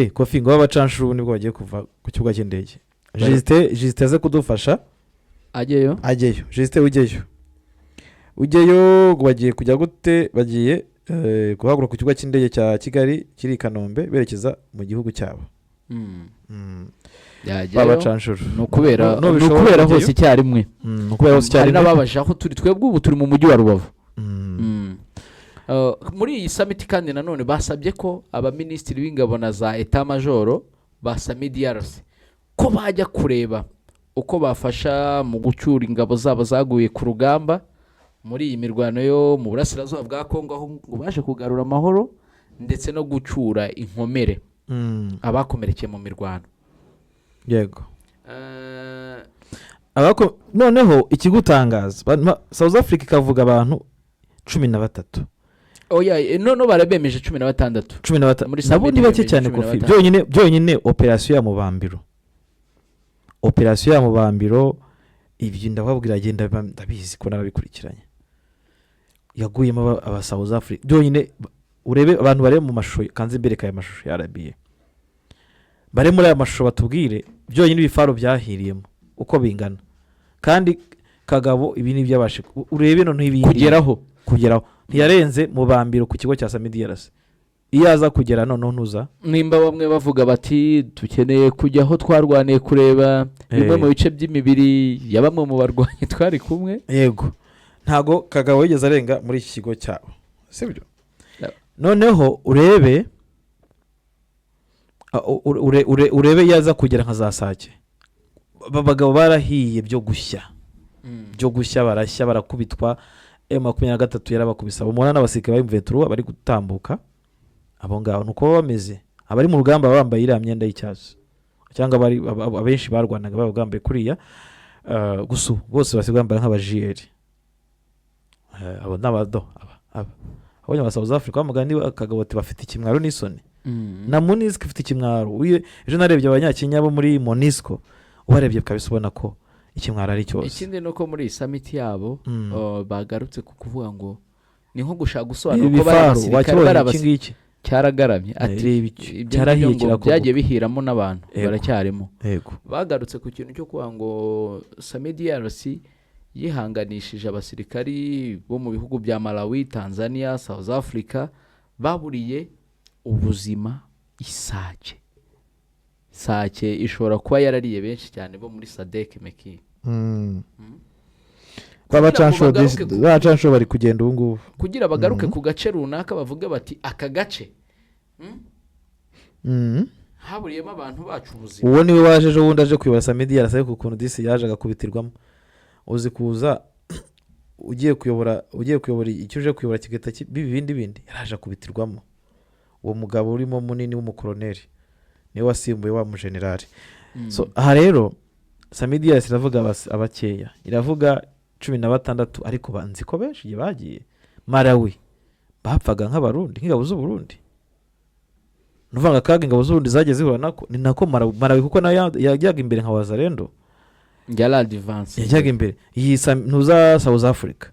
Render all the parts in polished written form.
Kofi, ngo b'abacanshuro nibwo bagiye kuva ku kibuga cy'indege. Justin aze kudufasha. Ajyeyo. Ajyeyo, Justin, ujyeyo, ujyeyo. Ngo bagiye kujya gute? Bagiye guhaguruka ku kibuga cy'indege cya Kigali kiri i Kanombe, berekeza mu gihugu cyabo. Yajyayo. B'abacanshuro. Ni ukubera ni Nubishobora ukubera kujyayo. hose icyarimwe. Ni ukubera hose Hari icyarimwe. n'ababaje aho turi. Twebwe ubu turi mu mujyi wa Rubavu. Muri iyi summit kandi nanone basabye ko abaminisitiri b'ingabo na za état-major ba SAMIDRC ko bajya kureba uko bafasha mu gucyura ingabo zabo zaguye ku rugamba muri iyi mirwano yo mu burasirazuba bwa Kongo, aho ngo baje kugarura amahoro ndetse no gucyura inkomere, abakomerekeye mu mirwano. Noneho ikigutangaza, South Africa ikavuga abantu 13. Oya, noneho barabemeje 16. 16. Muri Nabo summit ni bake bemeje cyane. cumi na Kofi, batanu. byonyine byonyine operasiyo ya Mubambiro, operasiyo ya Mubambiro, ibyo ndababwira, genda ndabizi ko narabikurikiranye, yaguyemo aba South Africa. Byonyine urebe abantu bareba mu mashusho, kanze imbereka aya mashusho ya RBA, bare muri aya mashusho batubwire byonyine ibifaru byahiriyemo uko bingana. Kandi Kagabo ibi ni ibyabashe urebe noneho ibindi kugeraho. Kugeraho ntiyarenze Mubambiro ku kigo cya SAMIDRC. Iyo aza kugera noneho ntuza. Nimba bamwe bavuga bati dukeneye kujya aho twarwaniye kureba bimwe mu bice by'imibiri ya bamwe mu barwanyi twari kumwe. Yego, ntago Kagabo yigeze arenga muri iki kigo cyabo, sibyo? Yeah. Noneho urebe urebe iyo aza kugera nka za Sake. Aba bagabo barahiye byo gushya, byo gushya, barashya, barakubitwa. M23 yarabakubise. Abo mubona n'abasirikare ba M23 bari gutambuka abo ngabo, ni uko baba bameze. Abari mu rugamba baba bambaye iriya myenda y'icyatsi, cyangwa abenshi barwanaga baba bambaye kuriya. Gusa ubu bose basigaye bambara nk'abajiyeri. Abo ni abado aba abonye aba South Africa bamugani akagabo ati bafite ikimwaro n'isoni. Na MONUSCO ifite ikimwaro. Ejo narebye Abanyakenya bo muri MONUSCO, ubarebye kabisa ubona ko ikimwaro ari cyose. Ikindi ni uko muri iyi summit yabo bagarutse ku kuvuga ngo ni nko gushaka gusobanura Ibi ko bari bifaru abasirikare wakibonye bari iki ngiki? Cyaragaramye ati Reba iki, ibyo cyarahiye, ngibyo ngo kirakongoka. byagiye bihiramo n'abantu baracyarimo. Bagarutse ku kintu cyo kuvuga ngo SAMIDRC yihanganishije abasirikari bo mu bihugu bya Malawi, Tanzania, South Africa baburiye ubuzima i Sake. Sake ishobora kuba yarariye benshi cyane bo muri SADC meki. Ba bacanshuro Kugira ngo bagaruke bacanshuro bari kugenda ubu ngubu. Kugira bagaruke ku gace runaka, bavuge bati aka gace haburiyemo abantu bacu ubuzima. Uwo niwe waje ejo bundi aje kuyobora SAMIDRC, ariko ukuntu disi yaje agakubitirwamo. Uzi kuza ugiye kuyobora, icyo uje kuyobora kigahita biba ibindi bindi. Yaraje akubitirwamo. Uwo mugabo urimo munini w'umukoroneri niwe wasimbuye wa mujenerali. So aha rero SAMIDRC iravuga abakeya, iravuga 16, ariko banzi ko benshi igihe bagiye Malawi bapfaga nk'Abarundi, nk'ingabo z'Uburundi. Ni ukuvuga ngo akaga ingabo z'Uburundi zagiye zihura nako ni nako Malawi, kuko nayo yajyaga imbere nka Wazalendo. Yari advance. Yajyaga imbere. Iyi ntuza South Africa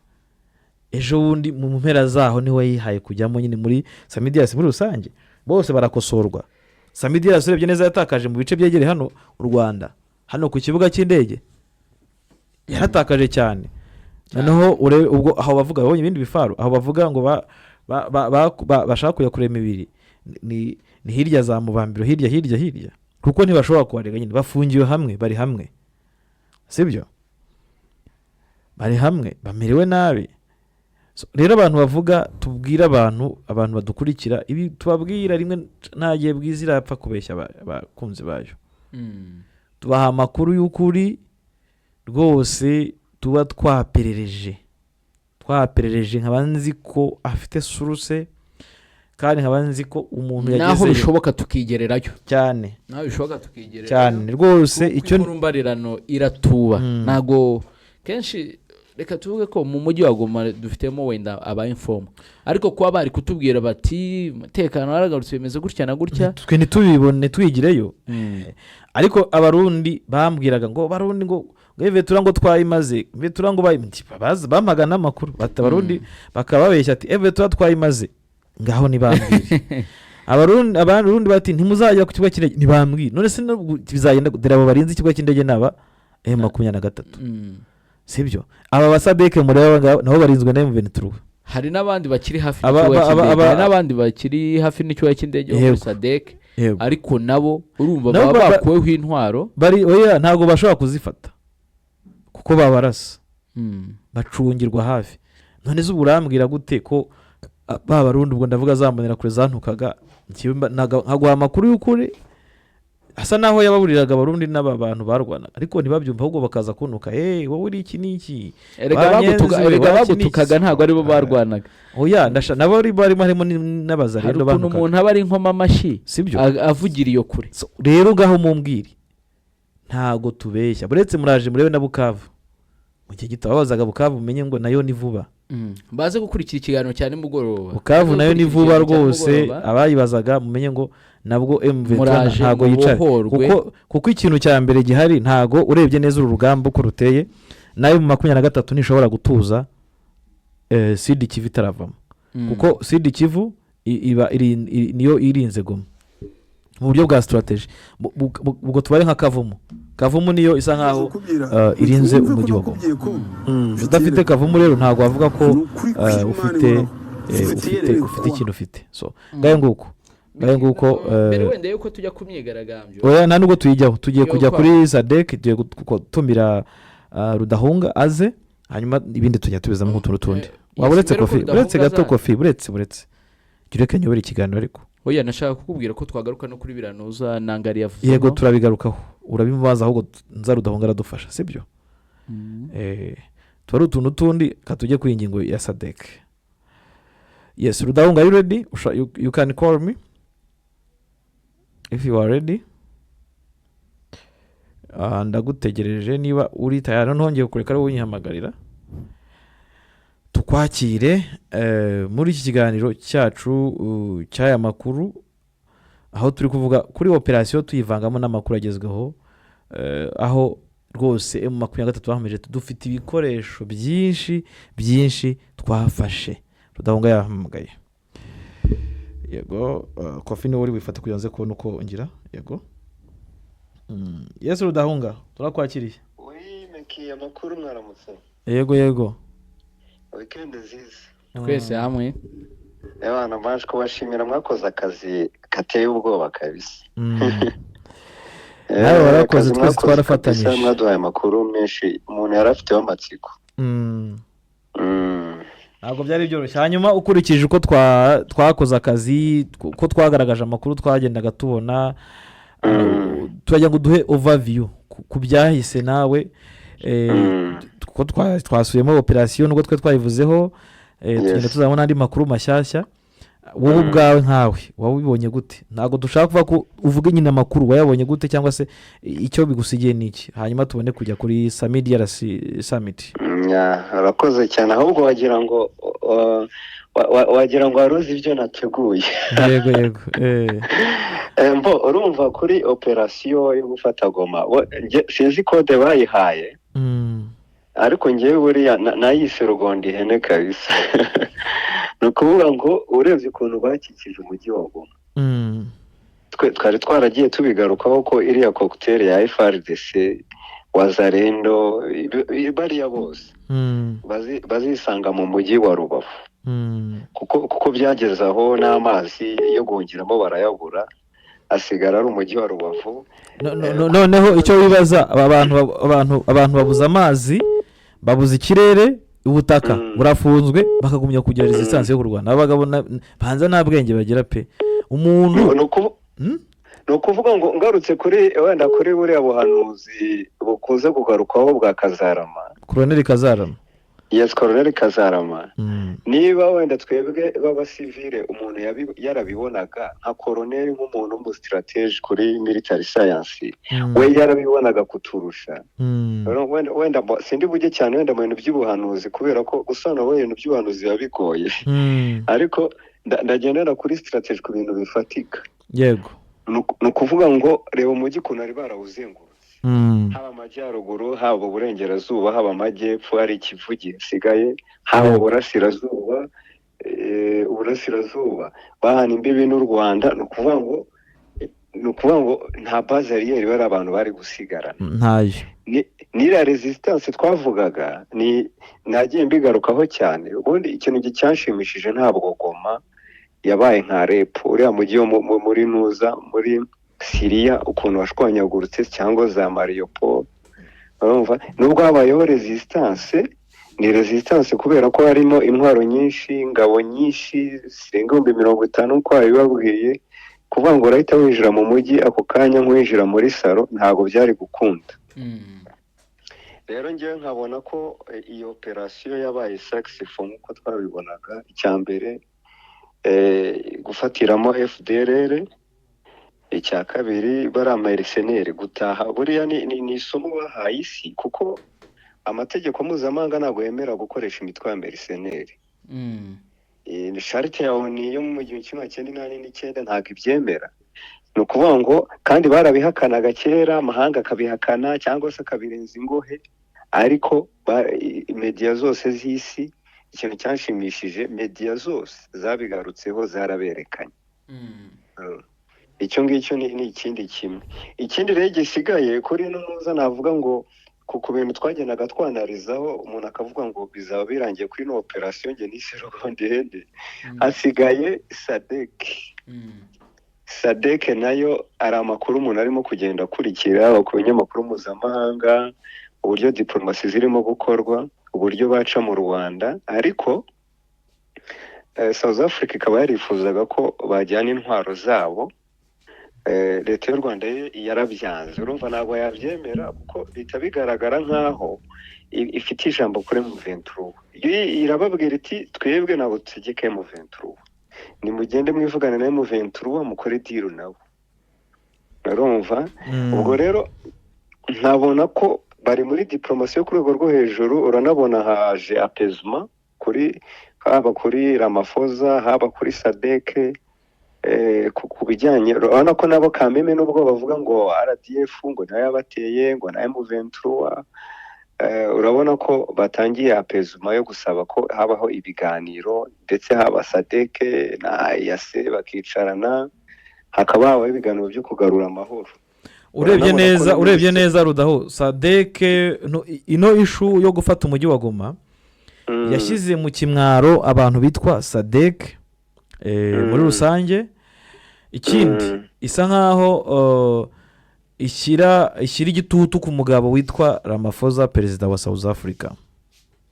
ejo bundi mu mpera zaho niho yihaye kujyamo nyine muri SAMIDRC. Muri rusange bose barakosorwa. SAMIDRC urebye neza yatakaje mu bice byegereye hano u Rwanda, hano ku kibuga cy'indege yaratakaje cyane. Noneho urebe ubwo aho bavuga babonye ibindi bifaru, aho bavuga ngo bashaka kujya kurema imibiri ni hirya za Mubambiro, hirya hirya hirya, kuko ntibashobora kuharega nyine, bafungiwe hamwe, bari hamwe, sibyo? Bari hamwe, bamerewe nabi. So, rero abantu bavuga, tubwire abantu badukurikira, ibi tubabwira rimwe nta gihe Bwiza irapfa kubeshya abakunzi bayo. Tubaha amakuru y'ukuri rwose tuba twaperereje, nkaba nzi ko afite source, kandi nkaba nzi ko umuntu naho yagezeyo. Bishoboka tukigererayo. Cyane. Naho bishoboka tukigererayo. Cyane rwose. Kuko icyo inkuru mbarirano iratuba. Ntago kenshi, reka tuvuge ko mu mujyi wa Goma dufitemo wenda aba informa, ariko kuba bari kutubwira bati umutekano waragarutse, bimeze gutya na gutya. Twe ntitubibone, twigireyo. Ariko Abarundi bambwiraga ngo Barundi ngo Vetura ngo twayimaze, Vetura ngo bampaga n'amakuru bati Abarundi bakaba babeshya ati Vetura twayimaze. Ngaho ntibambwire. Abarundi bati ntimuzajya ku kibuga cy'indege, ntibambwiye. None se nubwo bizagenda dore abo barinze ikibuga cy'indege ni aba M23, sibyo? Aba ba SADC mureba ngaba nabo barinzwe na M23. Hari n'abandi bakiri hafi n'ikibuga cy'indege, hari n'abandi bakiri hafi n'ikibuga cy'indege bo muri SADC, ariko nabo urumva Nabo baba bakuweho intwaro. Bari, oya, ntabwo bashobora kuzifata kuko babarasa. Bacungirwa hafi. None se ubu urambwira gute ko ba Barundi, ubwo ndavuga za Mbonerakure zantukaga, njyewe nkaguha amakuru y'ukuri asa naho yababuriraga Abarundi n'aba bantu barwanaga, ariko ntibabyumva, ahubwo bakaza kuntuka: "Hey, wowe uri iki n'iki." Erega Banyenzi we, erega waki bagutukaga n'iki? ntabwo aribo barwanaga. Oya, ndasha nabo barimo, harimo Hari n'abazarendo ukuntu bantukaga. umuntu aba ari nkoma amashyi Sibyo? avugira iyo kure. So, rero ngaho mumbwire, ntago tubeshya. Buretse muraje murebe na Bukavu mu gihe gito, babazaga Bukavu, mumenye ngo nayo ni vuba. Baze gukurikira ikiganiro cya nimugoroba. Bukavu Baze nayo ni gukurikira vuba ikiganiro cya rwose. nimugoroba. Abayibazaga mumenye ngo nabwo M23 Muraje ntago yicara mubohorwe. kuko ikintu cya mbere gihari, ntago urebye neza uru rugamba uko ruteye, nayo mu 23 ntishobora gutuza Sud Kivu itaravamo, kuko Sud Kivu iba niyo irinze Goma mu buryo bwa strategy. Ubwo tubare nka Kavumu. Kavumu niyo isa nkaho irinze umujyi wa Goma. Udafite Kavumu rero ntabwo wavuga ko ufite ikintu ufite. So ngayo nguko, ngayo nguko. Mbere wenda yuko tujya ku myigaragambyo. Oya, nta nubwo tuyijyaho, tugiye Yo kujya kuri SADC, tugiye gutumira Rudahunga aze, hanyuma ibindi tujya tubizamo nk'utuntu tundi. Waba uretse Mbere ko Kofi, Rudahunga uretse gato. aza. Kofi, buretse jya ureke nyobora ikiganiro ariko. Oya, nashaka kukubwira ko twagaruka no kuri biranuza nangari yavuze. Yego, turabigarukaho, urabimubaza ahubwo. Nza Rudahunga aradufasha, sibyo? Tuba ari utuntu tundi ka tujye kuri iyi ngingo ya SADC. Yes, Rudahunga, are you ready? You can call me if you are ready. Ah, ndagutegereje niba uri tayari. Ntongeye kureka ari wowe unyihamagarira, tukwakire muri iki kiganiro cyacu cy'aya makuru, aho turi kuvuga kuri operasiyo tuyivangamo n'amakuru agezweho, aho rwose M23 bakomeje, dufite ibikoresho byinshi byinshi twafashe. Rudahunga yahamagaye. Yego, Kofi niwe uri wifate kugira ngo nze kubona uko ngira. Yego. Yes, Rudahunga, turakwakiriye. Oui, Meki, amakuru? Mwaramutse? Yego. Weekend nziza. Twese hamwe. Abana baje kubashimira, mwakoze akazi kateye ubwoba kabisa. Nawe warakoze, Akazi twese mwakoze twarafatanyije. kabisa, mwaduhaye amakuru menshi umuntu yari afiteho amatsiko. Ntabwo byari byoroshye. Hanyuma ukurikije uko twakoze akazi, uko twagaragaje amakuru twagendaga tubona, turagira ngo duhe overview ku byahise nawe, kuko twasubiyemo operasiyo nubwo twe twayivuzeho, tugenda tuzabona n'andi makuru mashyashya. Wowe ubwawe nkawe wabibonye gute? Ntabwo dushaka kuvuga ko uvuge nyine amakuru wayabonye gute, cyangwa se icyo bigusigiye ni iki, hanyuma tubone kujya kuri SAMIDRC summit. Yeah, urakoze cyane. Ahubwo wagira ngo wari uzi ibyo nateguye. Yego. Mbo urumva kuri operasiyo yo gufata Goma, sinzi code bayihaye, ariko ngewe buriya nayise rugonda ihene kabisa. Ni ukuvuga ngo urebye ukuntu bakikije umujyi wa Goma, twe twari twaragiye tubigarukaho ko iriya cocktail ya FARDC, Wazalendo, bariya bose bazisanga mu mujyi wa Rubavu, kuko byageze aho n'amazi yo guhungiramo barayabura, asigara ari umujyi wa Rubavu. Noneho icyo wibaza, aba bantu abantu babuze amazi, babuze ikirere, ubutaka burafunzwe, bakagumya kugira resistance yo kurwana. Aba bagabo banza nta bwenge bagira pe, umuntu Ni ukuvuga ngo ngarutse kuri wenda kuri buriya buhanuzi bukunze kugarukwaho bwa Kazarama. Koroneli Kazarama. Yes, Koroneli Kazarama. Niba wenda twebwe b'abasivile umuntu yarabibonaga, nka koroneli nk'umuntu w'umu stratège kuri military science, we yarabibonaga kuturusha. Rero wenda sindi bujye cyane wenda mu bintu by'ubuhanuzi, kubera ko gusobanura ibintu by'ubuhanuzi biba bigoye, ariko ndagendera kuri strategy, ku bintu bifatika. Ni ukuvuga ngo reba umujyi ukuntu bari barawuzengurutse, haba amajyaruguru, haba uburengerazuba, haba amajyepfo, hari ikivu gisigaye, haba uburasirazuba. uburasirazuba bahana imbibi n'u Rwanda. Ni ukuvuga ngo nta base arrière bari abantu bari gusigarana. Ntayo. N'iriya resistance twavugaga ni nagiye mbigarukaho cyane. Ubundi ikintu cyanshimishije, ntabwo Goma yabaye nka Aleppo, uriya mujyi wo muri nuza muri Siriya, ukuntu washwanyaguritse, cyangwa za Mariupol. Urumva, nubwo habayeho resistance, ni resistance kubera ko harimo intwaro nyinshi, ingabo nyinshi zirenga 50,000 nk'uko babibabwiye. Kuvuga ngo urahita winjira mu mujyi ako kanya nk'uwinjira muri salo, ntabwo byari gukunda. Rero ngewe nkabona ko iyi operasiyo yabaye successful nk'uko twabibonaga. Icya mbere, gufatiramo FDLR. Icya kabiri, bariya mercenaires gutaha. Buriya ni isomo bahaye isi, kuko amategeko mpuzamahanga ntabwo yemera gukoresha imitwe ya mercenaires. Charte ya ONU yo mu 1989 ntabwo ibyemera. Ni ukuvuga ngo kandi barabihakanaga kera, amahanga akabihakana cyangwa se akabirenza ingohe, ariko media zose z'isi, ikintu cyanshimishije, media zose zabigarutseho, zaraberekanye. Icyo ngicyo ni ikindi kimwe. Ikindi rero gisigaye kuri ino ntuza, navuga ngo ku bintu twagendaga twanarizaho, umuntu akavuga ngo bizaba birangiye kuri ino operasiyo nge nise Rugondihene, hasigaye SADC. SADC nayo ari amakuru umuntu arimo kugenda akurikira haba ku binyamakuru mpuzamahanga, uburyo diporomasi zirimo gukorwa, uburyo baca mu Rwanda. Ariko South Africa ikaba yarifuzaga ko bajyana intwaro zabo. Leta y'u Rwanda yo yarabyanze. Urumva ntabwo yabyemera, kuko bihita bigaragara nk'aho ifite ijambo kuri M23. Yo irababwira iti: "Twebwe ntabwo dutegeka M23, nimugende mwivugane na M23, mukore deal nabo." Urumva, ubwo rero nkabona ko bari muri diporomasi yo ku rwego rwo hejuru. Uranabona haje apaisement kuri haba kuri Ramaphosa, haba kuri SADC, ku bijyanye, urabona ko nabo kameme, nubwo bavuga ngo RDF ngo nayo yabateye, ngo na M23, urabona ko batangiye apaisement yo gusaba ko habaho ibiganiro, ndetse haba SADC na EAC bakicarana, hakaba habaho ibiganiro byo kugarura amahoro. Urebye Urabona ko neza, no urebye muri neza, rudaho SADC ino issue yo gufata umujyi wa Goma yashyize mu kimwaro abantu bitwa SADC muri rusange. Ikindi, isa nkaho ishyira igitutu ku mugabo witwa Ramaphosa, perezida wa South Africa.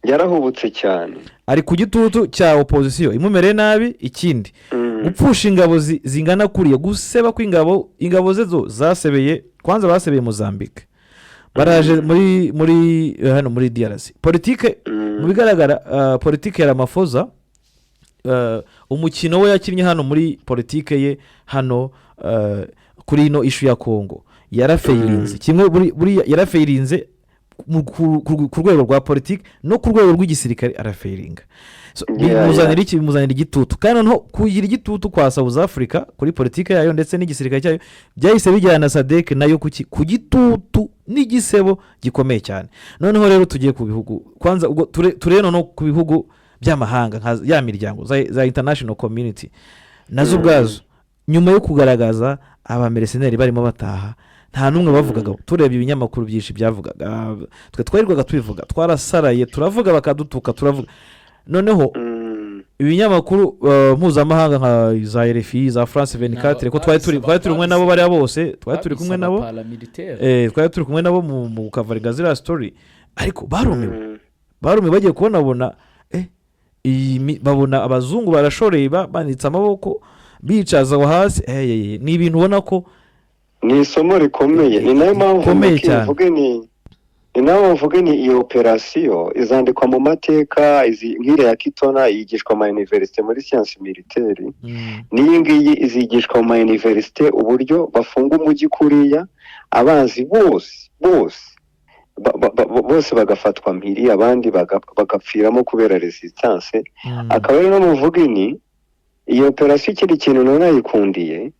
Yarahubutse cyane. Ari ku gitutu cya opozisiyo imumereye nabi. Ikindi, gupfusha ingabo zingana kuriya, guseba kw'ingabo, ingabo ze zo zasebeye, kwanza basebeye Mozambique, baraje muri hano muri DRC. Politike, mu bigaragara, politike ya Ramaphosa, umukino we yakinnye hano muri politike ye hano, kuri ino issue ya Kongo, yarafayirinze. Kimwe buriya yarafayirinze ku rwego rwa politiki no ku rwego rw'igisirikare arafayiringa. So, bimuzanira iki? Bimuzanira igitutu. Kandi noneho kugira igitutu kwa South Africa kuri politiki yayo ndetse n'igisirikare cyayo, byahise bijyana SADC nayo ku gitutu n'igisebo gikomeye cyane. Noneho rero tugiye ku bihugu kwanza, ubwo turebe noneho ku bihugu by'amahanga nka ya miryango za international community nazo ubwazo, nyuma yo kugaragaza abamercenaires barimo bataha, nta n'umwe bavugaga. Turebye ibinyamakuru byinshi byavugaga, twe twirirwaga tubivuga, twarasaraye turavuga, bakadutuka, turavuga. Noneho ibinyamakuru mpuzamahanga nka za RFI, za France 24, ko twari turi kumwe nabo, bariya bose twari turi kumwe nabo. Paramilitaire. Twari turi kumwe nabo mu kavaringa ziriya story, ariko barumiwe. Barumiwe bagiye kubonabona babona abazungu barashoreye, banitse amaboko, bicaza aho hasi. Ni ibintu ubona ko Ni isomo rikomeye, ni nayo mpamvu rikomeye Muki cyane. mvuge ni nayo mpamvu mvuge ni iyi operasiyo izandikwa mu mateka. Izi nk'iriya ya Kitona yigishwa mu université muri science militaire. N'iyi ngiyi izigishwa mu ma université, uburyo bafunga umujyi kuriya, abanzi bose bose bagafatwa mpiri, abandi bagapfiramo kubera resistance. Akaba ari no muvuga ni iyi operasiyo. Ikindi kintu nayikundiye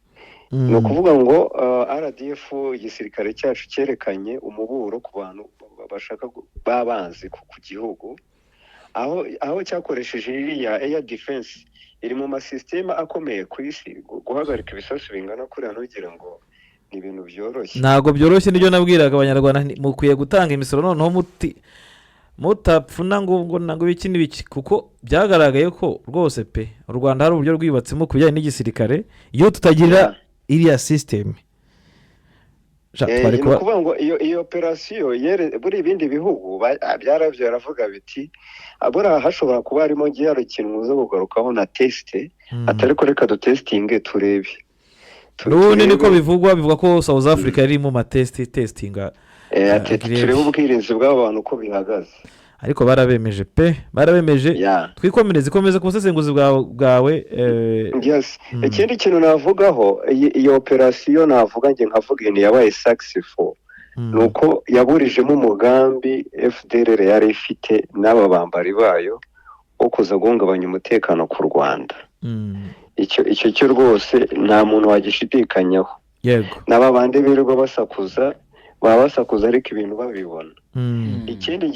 ni ukuvuga ngo RDF, igisirikare cyacu cyerekanye umuburo ku bantu bashaka b'abanzi ku gihugu. Aho cyakoresheje iriya air defense iri mu masisiteme akomeye ku isi, guhagarika ibisasu bingana kuriya ntugire ngo ni ibintu byoroshye. Ntabwo byoroshye. Nibyo nabwiraga Abanyarwanda nti mukwiye gutanga imisoro noneho muti mutapfuna ngo ibiki n'ibiki, kuko byagaragaye ko rwose pe u Rwanda hari uburyo rwiyubatsemo ku bijyanye n'igisirikare. Iyo tutagira iriya sisiteme twari Ni kuba ukuvuga ngo iyo operasiyo buri ibindi bihugu byarabyo baravuga biti "Ah, buriya hashobora kuba harimo hari ikintu uza kugarukaho na test, atari ko reka dutesitinge turebe." N'ubundi niko Turebe. bivugwa ko South Africa yari mu matest, testinga. Ati Agirebe. turebe ubwirinzi bw'aba bantu uko bihagaze. Ariko barabemeje pe, barabemeje. Twikomereze, ikomeze ku busesenguzi bwawe. Yes. Ikindi kintu navugaho, iyi operasiyo navuga njye nkavuga ibintu yabaye successful, ni uko yaburijemo umugambi FDLR yari ifite n'aba bambari bayo wo kuza guhungabanya umutekano ku Rwanda. Icyo cyo rwose nta muntu wagishidikanyaho. N'aba bandi birirwa basakuza, baba basakuza ariko ibintu babibona. Ikindi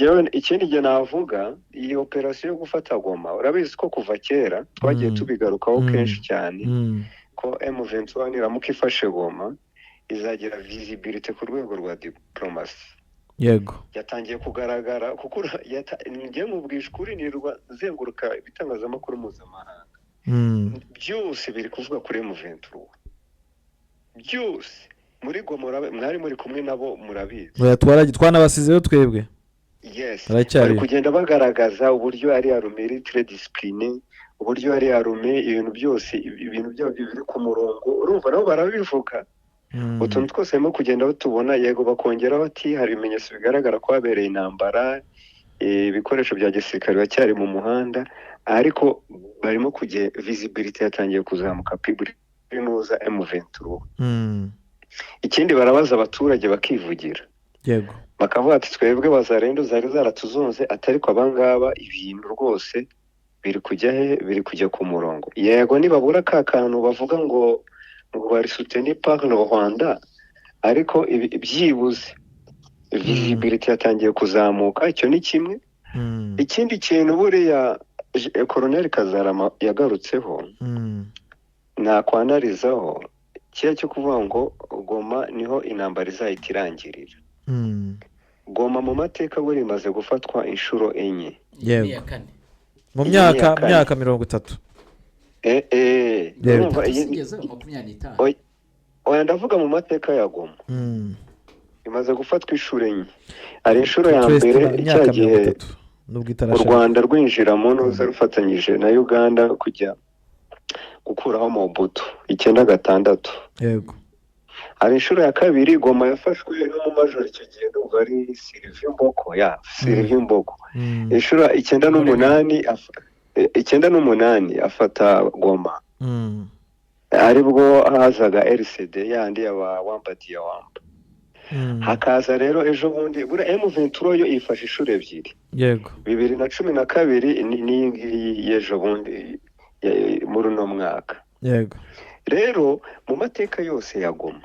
gihe navuga, iyi operasiyo yo gufata Goma, urabizi ko kuva kera twagiye tubigarukaho kenshi cyane ko M23 niramuka ifashe Goma izagira visibility ku rwego rwa diplomasi. Yatangiye kugaragara kuko njye mubwije ukuri nirirwa nzenguruka ibitangazamakuru mpuzamahanga, byose biri kuvuga kuri M23, byose. Muri Goma mwari muri kumwe nabo, murabizi. Oya, twanabasizeyo twebwe. Yes. Baracyariyo. Bari kugenda bagaragaza uburyo ari armée iri très disciplinée, uburyo ari armée ibintu byose, ibintu byabo biri ku murongo. Urumva nabo barabivuga. Utuntu twose barimo kugenda batubona. Yego, bakongeraho ati hari ibimenyetso bigaragara ko habereye intambara, ibikoresho bya gisirikare biracyari mu muhanda, ariko barimo kujya visibility yatangiye kuzamuka public nuza M23. Ikindi, barabaza abaturage bakivugira, bakavuga ati twebwe Wazalendo zari zaratuzonze, atari ko abangaba ibintu rwose biri kujya he, biri kujya ku murongo. Yego, nibabura ka kantu bavuga ngo bari soutenu par le Rwanda, ariko byibuze visibility yatangiye kuzamuka. Icyo ni kimwe. Ikindi kintu buriya Colonel Kazarama yagarutseho, nakwanarizaho kiriya cyo kuvuga ngo Goma niho intambara izahita irangirira. Goma mu mateka buri imaze gufatwa inshuro 4. Ni iya kane. Mu Iyi ni myaka iya kane. myaka 30. Urumva Sinigeze 25. Oya, oya, ndavuga mu mateka ya Goma imaze gufatwa inshuro 4. Hari inshuro ya Twese mbere imyaka cya mirongo gihe itatu nubwo u itarashaka. Rwanda rwinjira mu ntuza rufatanyije na Uganda kujya gukuraho Mobutu 96. Hari inshuro ya kabiri Goma yafashwe n'umumajoro, icyo gihe ndumva ari Sylvain Mboko, ya Sylvain Mboko. Inshuro 98 98 afata Goma, aribwo hazaga RCD yandi yaba Wambadiya Wamba. Hakaza rero ejo bundi buriya M23 yo ifashe inshuro ebyiri, 2012 n'iyi ngiyi y'ejo bundi muri uno mwaka. Rero mu mateka yose ya Goma,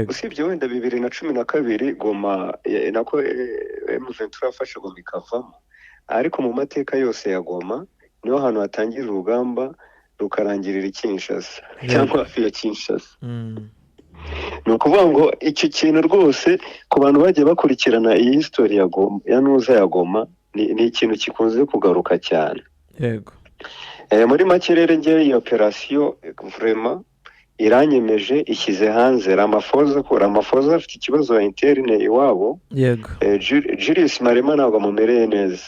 usibye wenda 2012 Goma nako M23 yafashe Goma ikavamo, ariko mu mateka yose ya Goma niho hantu hatangira urugamba rukarangirira i Kinshasa cyangwa hafi ya Kinshasa. Ni ukuvuga ngo icyo kintu rwose ku bantu bagiye bakurikirana iyi history ya Goma, ya nuza ya Goma, ni ikintu gikunze kugaruka cyane. Muri make rero ngewe iyi operasiyo vraiment iranyemeje, ishyize hanze Ramaphosa, ko Ramaphosa afite ikibazo interne iwabo. Julius Malema ntabwo amumereye neza.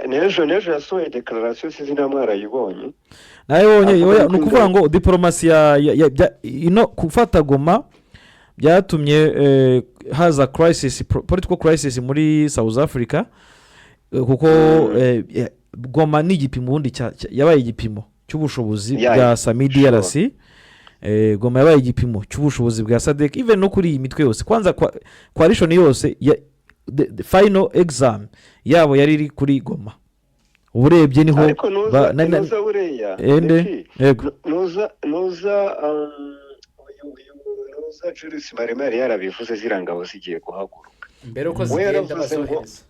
N'ejo yasohoye déclaration, sinzi niba mwarayibonye. Nayibonye. Avuga Oya, yuko ni ukuvuga ngo diporomasi ya ino gufata Goma byatumye haza crisis, political crisis muri South Africa, kuko Goma ni igipimo ubundi yabaye igipimo cy'ubushobozi bwa SAMIDRC. Goma yabaye igipimo cy'ubushobozi bwa SADC, even no kuri iyi mitwe yose. Kwanza coalition yose the final exam yabo yari iri kuri Goma. Uba urebye niho Ariko nuza nuza buriya Ende? Nicky, Yego. nuza uyu nuza Julius Malema yari yarabivuze ziriya ngabo zigiye guhaguruka. Mbere uko We zigenda yaravuze ngo bazohereza.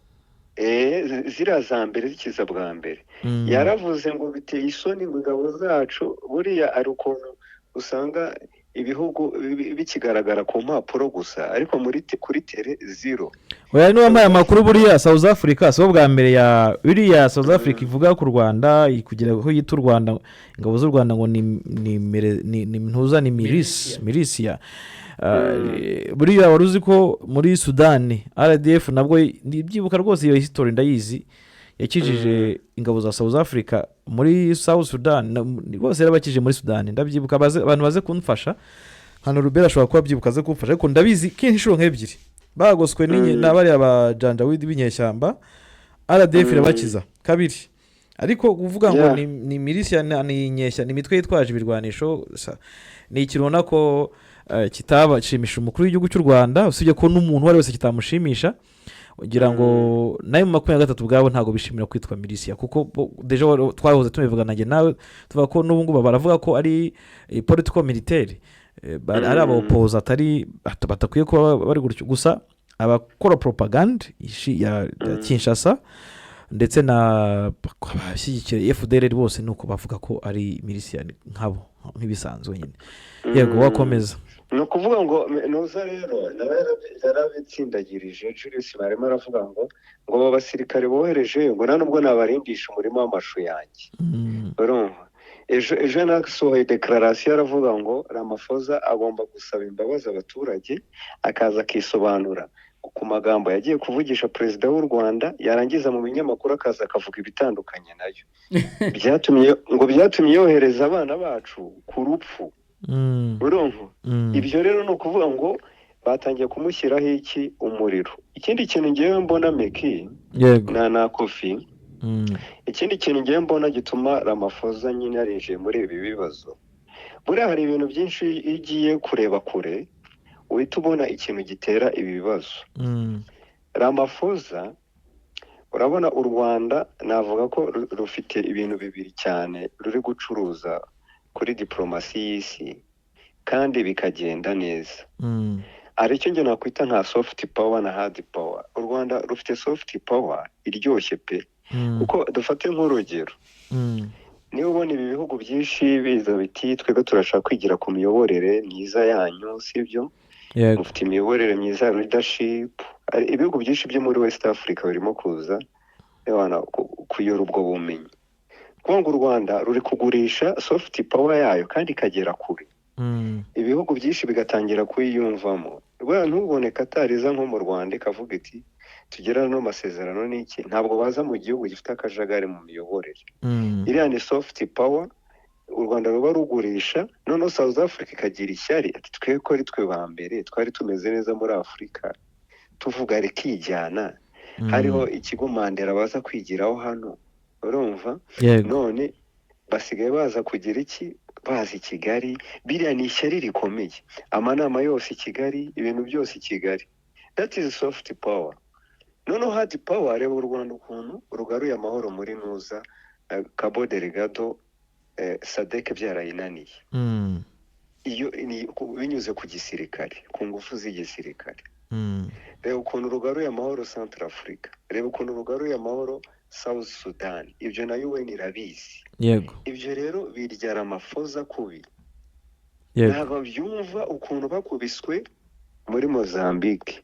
Ziriya za mbere zikiza bwa mbere, yaravuze ngo biteye isoni, ngo ingabo zacu, buriya ari ukuntu usanga ibihugu bikigaragara ku mpapuro gusa, ariko kuri terrain zero. Oya, niba wampaye amakuru, buriya South Africa si bo bwa mbere ya biriya South Africa ivuga ku Rwanda, kugira ko yita u Rwanda, ingabo z'u Rwanda ngo ni ntuza, ni milice, militia. Buriya wari uzi ko muri Sudani RDF nabwo, ndibyibuka rwose, iyo history ndayizi, yakijije ingabo za South Africa muri South Sudan, rwose yarabakije muri Sudani, ndabyibuka. Abantu baze kumfasha hano, Rubera ashobora kuba abyibuka, aze kumfasha, ariko ndabizi kenshi inshuro nk'ebyiri bagoswe na bariya ba janjawidi b'inyeshyamba, RDF irabakiza kabiri. Ariko kuvuga ngo ni militia, ni inyeshya, ni imitwe yitwaje ibirwanisho, ni ikintu ubona ko kitabashimisha umukuru w'igihugu cy'u Rwanda, usibye ko n'umuntu uwo ari wese kitamushimisha. Ugira ngo nayo mu 23 ubwabo ntabwo bishimira kwitwa militia, kuko déjà twahoze tubivuga nanjye nawe, tuvuga ko n'ubu ngubu baravuga ko ari politico militaire, ari abaopoza, atari batakwiye kuba bari gutyo. Gusa abakora propagande ya Kinshasa ndetse na abashyigikiye FDLR bose ni uko bavuga ko ari militia nkabo, nk'ibisanzwe nyine. Yego, wakomeza. Ni ukuvuga ngo nuza rero nawe yarabitsindagirije. Julius barimo aravuga ngo abo basirikare bohereje, ngo nta nubwo nabarindisha umurima w'amashu yanjye. Urumva, ejo nasohoye déclaration, aravuga ngo Ramaphosa agomba gusaba imbabazi abaturage, akaza akisobanura ku magambo yagiye kuvugisha perezida w'u Rwanda, yarangiza mu binyamakuru akaza akavuga ibitandukanye nayo, byatumye yohereza abana bacu ku rupfu. Urumva, ibyo rero ni ukuvuga ngo batangiye kumushyiraho iki? Umuriro. Ikindi kintu ngewe mbona, Meki na Kofi, ikindi kintu ngewe mbona gituma Ramaphosa nyine yarinjiye muri ibi bibazo, buriya hari ibintu byinshi iyo ugiye kureba kure uhita ubona ikintu gitera ibi bibazo. Ramaphosa, urabona u Rwanda navuga ko rufite ibintu bibiri cyane ruri gucuruza kuri diporomasi y'isi kandi bikagenda neza, hari icyo njye nakwita nka soft power na hard power. U Rwanda rufite soft power iryoshye pe, kuko dufate nk'urugero, niba ubona ibi bihugu byinshi biza biti: "Twebwe turashaka kwigira ku miyoborere myiza yanyu," sibyo? Yego. "Mufite imiyoborere myiza ya leadership." Hari ibihugu byinshi byo muri West Africa birimo kuza ewana kuyora ubwo bumenyi, kuko ngo u Rwanda ruri kugurisha soft power yayo kandi ikagera kure, ibihugu byinshi bigatangira kuyiyumvamo. Buriya ntubone Katariza nko mu Rwanda ikavuga iti: "Tugera no masezerano n'iki?" Ntabwo baza mu gihugu gifite akajagari mu miyoborere. Iriya ni soft power u Rwanda ruba rugurisha. Noneho South Africa ikagira ishyari, ati: "Twe ko ari twe ba mbere twari tumeze neza muri Afurika, tuvuga rikijyana, hariho ikigo Mandela baza kwigiraho hano," urumva? Yego. None basigaye baza kugira iki? Baza i Kigali. Biriya ni ishyari rikomeye, amanama yose i Kigali, ibintu byose i Kigali. That is soft power. Noneho hard power, reba u Rwanda ukuntu rugaruye amahoro muri nuza Cabo Delgado, SADC byarayinaniye. Iyo ni binyuze ku gisirikare, ku ngufu z'igisirikare. Reba ukuntu rugaruye amahoro Central Africa, reba ukuntu rugaruye amahoro South Sudan. Ibyo na UN irabizi. Ibyo rero birya Ramaphosa kubi. Ntabwo byumva ukuntu bakubiswe muri Mozambique,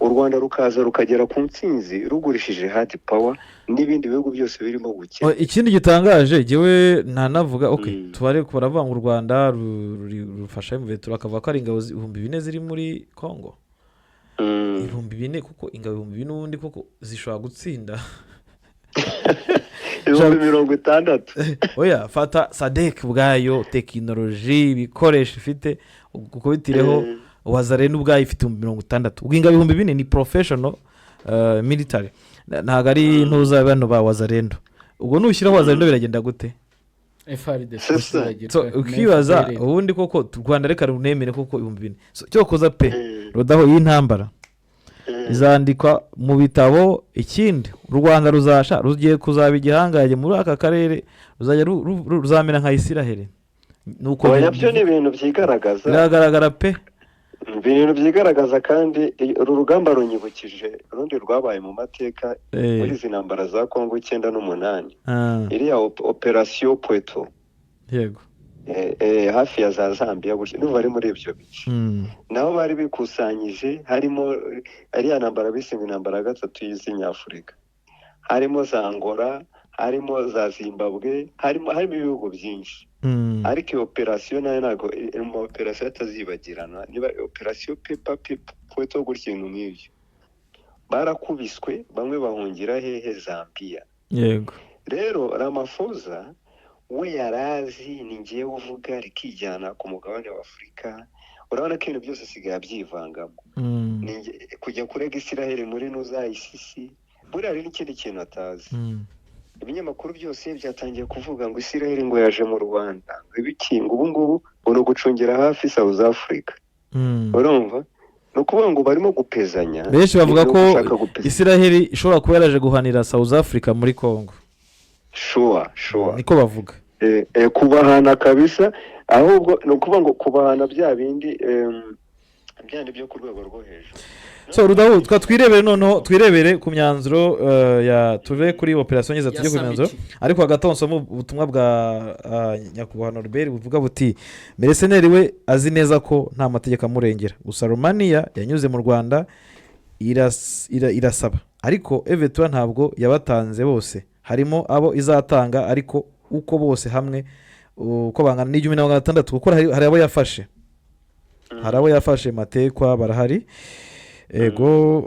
u Rwanda rukaza rukagera ku ntsinzi rugurishije hard power n'ibindi bihugu byose birimo gukena. Ikindi gitangaje jyewe ntanavuga, ok, tubare baravuga ngo u Rwanda rufasha M23, bakavuga ko ari ingabo 4000 ziri muri Congo. 4000, kuko ingabo 4000 ubundi koko zishobora gutsinda 60,000? Oya, fata SADC ubwayo, tekinoloji, ibikoresho ifite, ukubitireho Wazalendo ubwayo ifite 60,000. Ubwo ingabo 4000 ni professional military, ntabwo ari intuza bano ba Wazalendo. Ubwo nushyiraho Wazalendo biragenda gute? FARDC. C'est ça. So, ukibaza ubundi koko u Rwanda reka runemere koko 4000. So, cyokoza pe, rudaho iyi ntambara izandikwa mu bitabo. Ikindi, u Rwanda ruzasha rugiye kuzaba igihangange muri aka karere, ruzajya ruzamera nka Isiraheli. Nuko Oya, byo ni ibintu byigaragaza. Biragaragara pe. Ibintu byigaragaza. Kandi uru rugamba runyibukije urundi rwabaye mu mateka muri izi ntambara za Kongo 98, iriya operasiyo Pweto. Hafi ya za Zambia gutya, ndumva ari muri ibyo bice. Naho bari bikusanyije, harimo ariya ntambara bise ngo intambara ya gatatu y'isi nyafurika, harimo za Angola, harimo za Zimbabwe, harimo ibihugu byinshi. Ariko iyo operasiyo nayo ntabwo iri mu operasiyo atazibagirana, niba operasiyo pepa pepa Pweto gutya, ibintu nk'ibyo. Barakubiswe, bamwe bahungira hehe? Zambia. Rero Ramaphosa we yarazi ni ngewe uvuga rikijyana ku mugabane wa Afurika. Urabona ko ibintu byose asigaye abyivangamo. Kujya kurega Isiraheli muri nuza ICC, buriya hari n'ikindi kintu atazi. Ibinyamakuru byose byatangiye kuvuga ngo Isiraheli ngo yaje mu Rwanda, ngo ibiki, ngo ubu ngubu ngo ni ugucungira hafi South Africa. Urumva, ni ukuvuga ngo barimo gupezanya. Benshi bavuga Ni ko gushaka gupeza. Isiraheli ishobora kuba yaraje guhanira South Africa muri Congo. Sure. Niko bavuga. Kubahana kabisa. Ahubwo ni ukuvuga ngo kubahana bya bindi, bya bindi byo ku rwego rwo hejuru. So Rudahu, twa twirebere noneho, twirebere ku myanzuro ya tuve kuri operasiyo ngeze tujye ku myanzuro. Summit. Ariko hagati aho nsoma ubutumwa bwa nyakubahwa Norbert buvuga buti: "Mercenaire we azi neza ko nta mategeko amurengera. Gusa Romania yanyuze mu Rwanda irasaba, ariko evetura ntabwo yabatanze bose, harimo abo izatanga, ariko uko bose hamwe uko bangana ni 1600, kuko hari abo yafashe, hari abo yafashe matekwa barahari." Ego,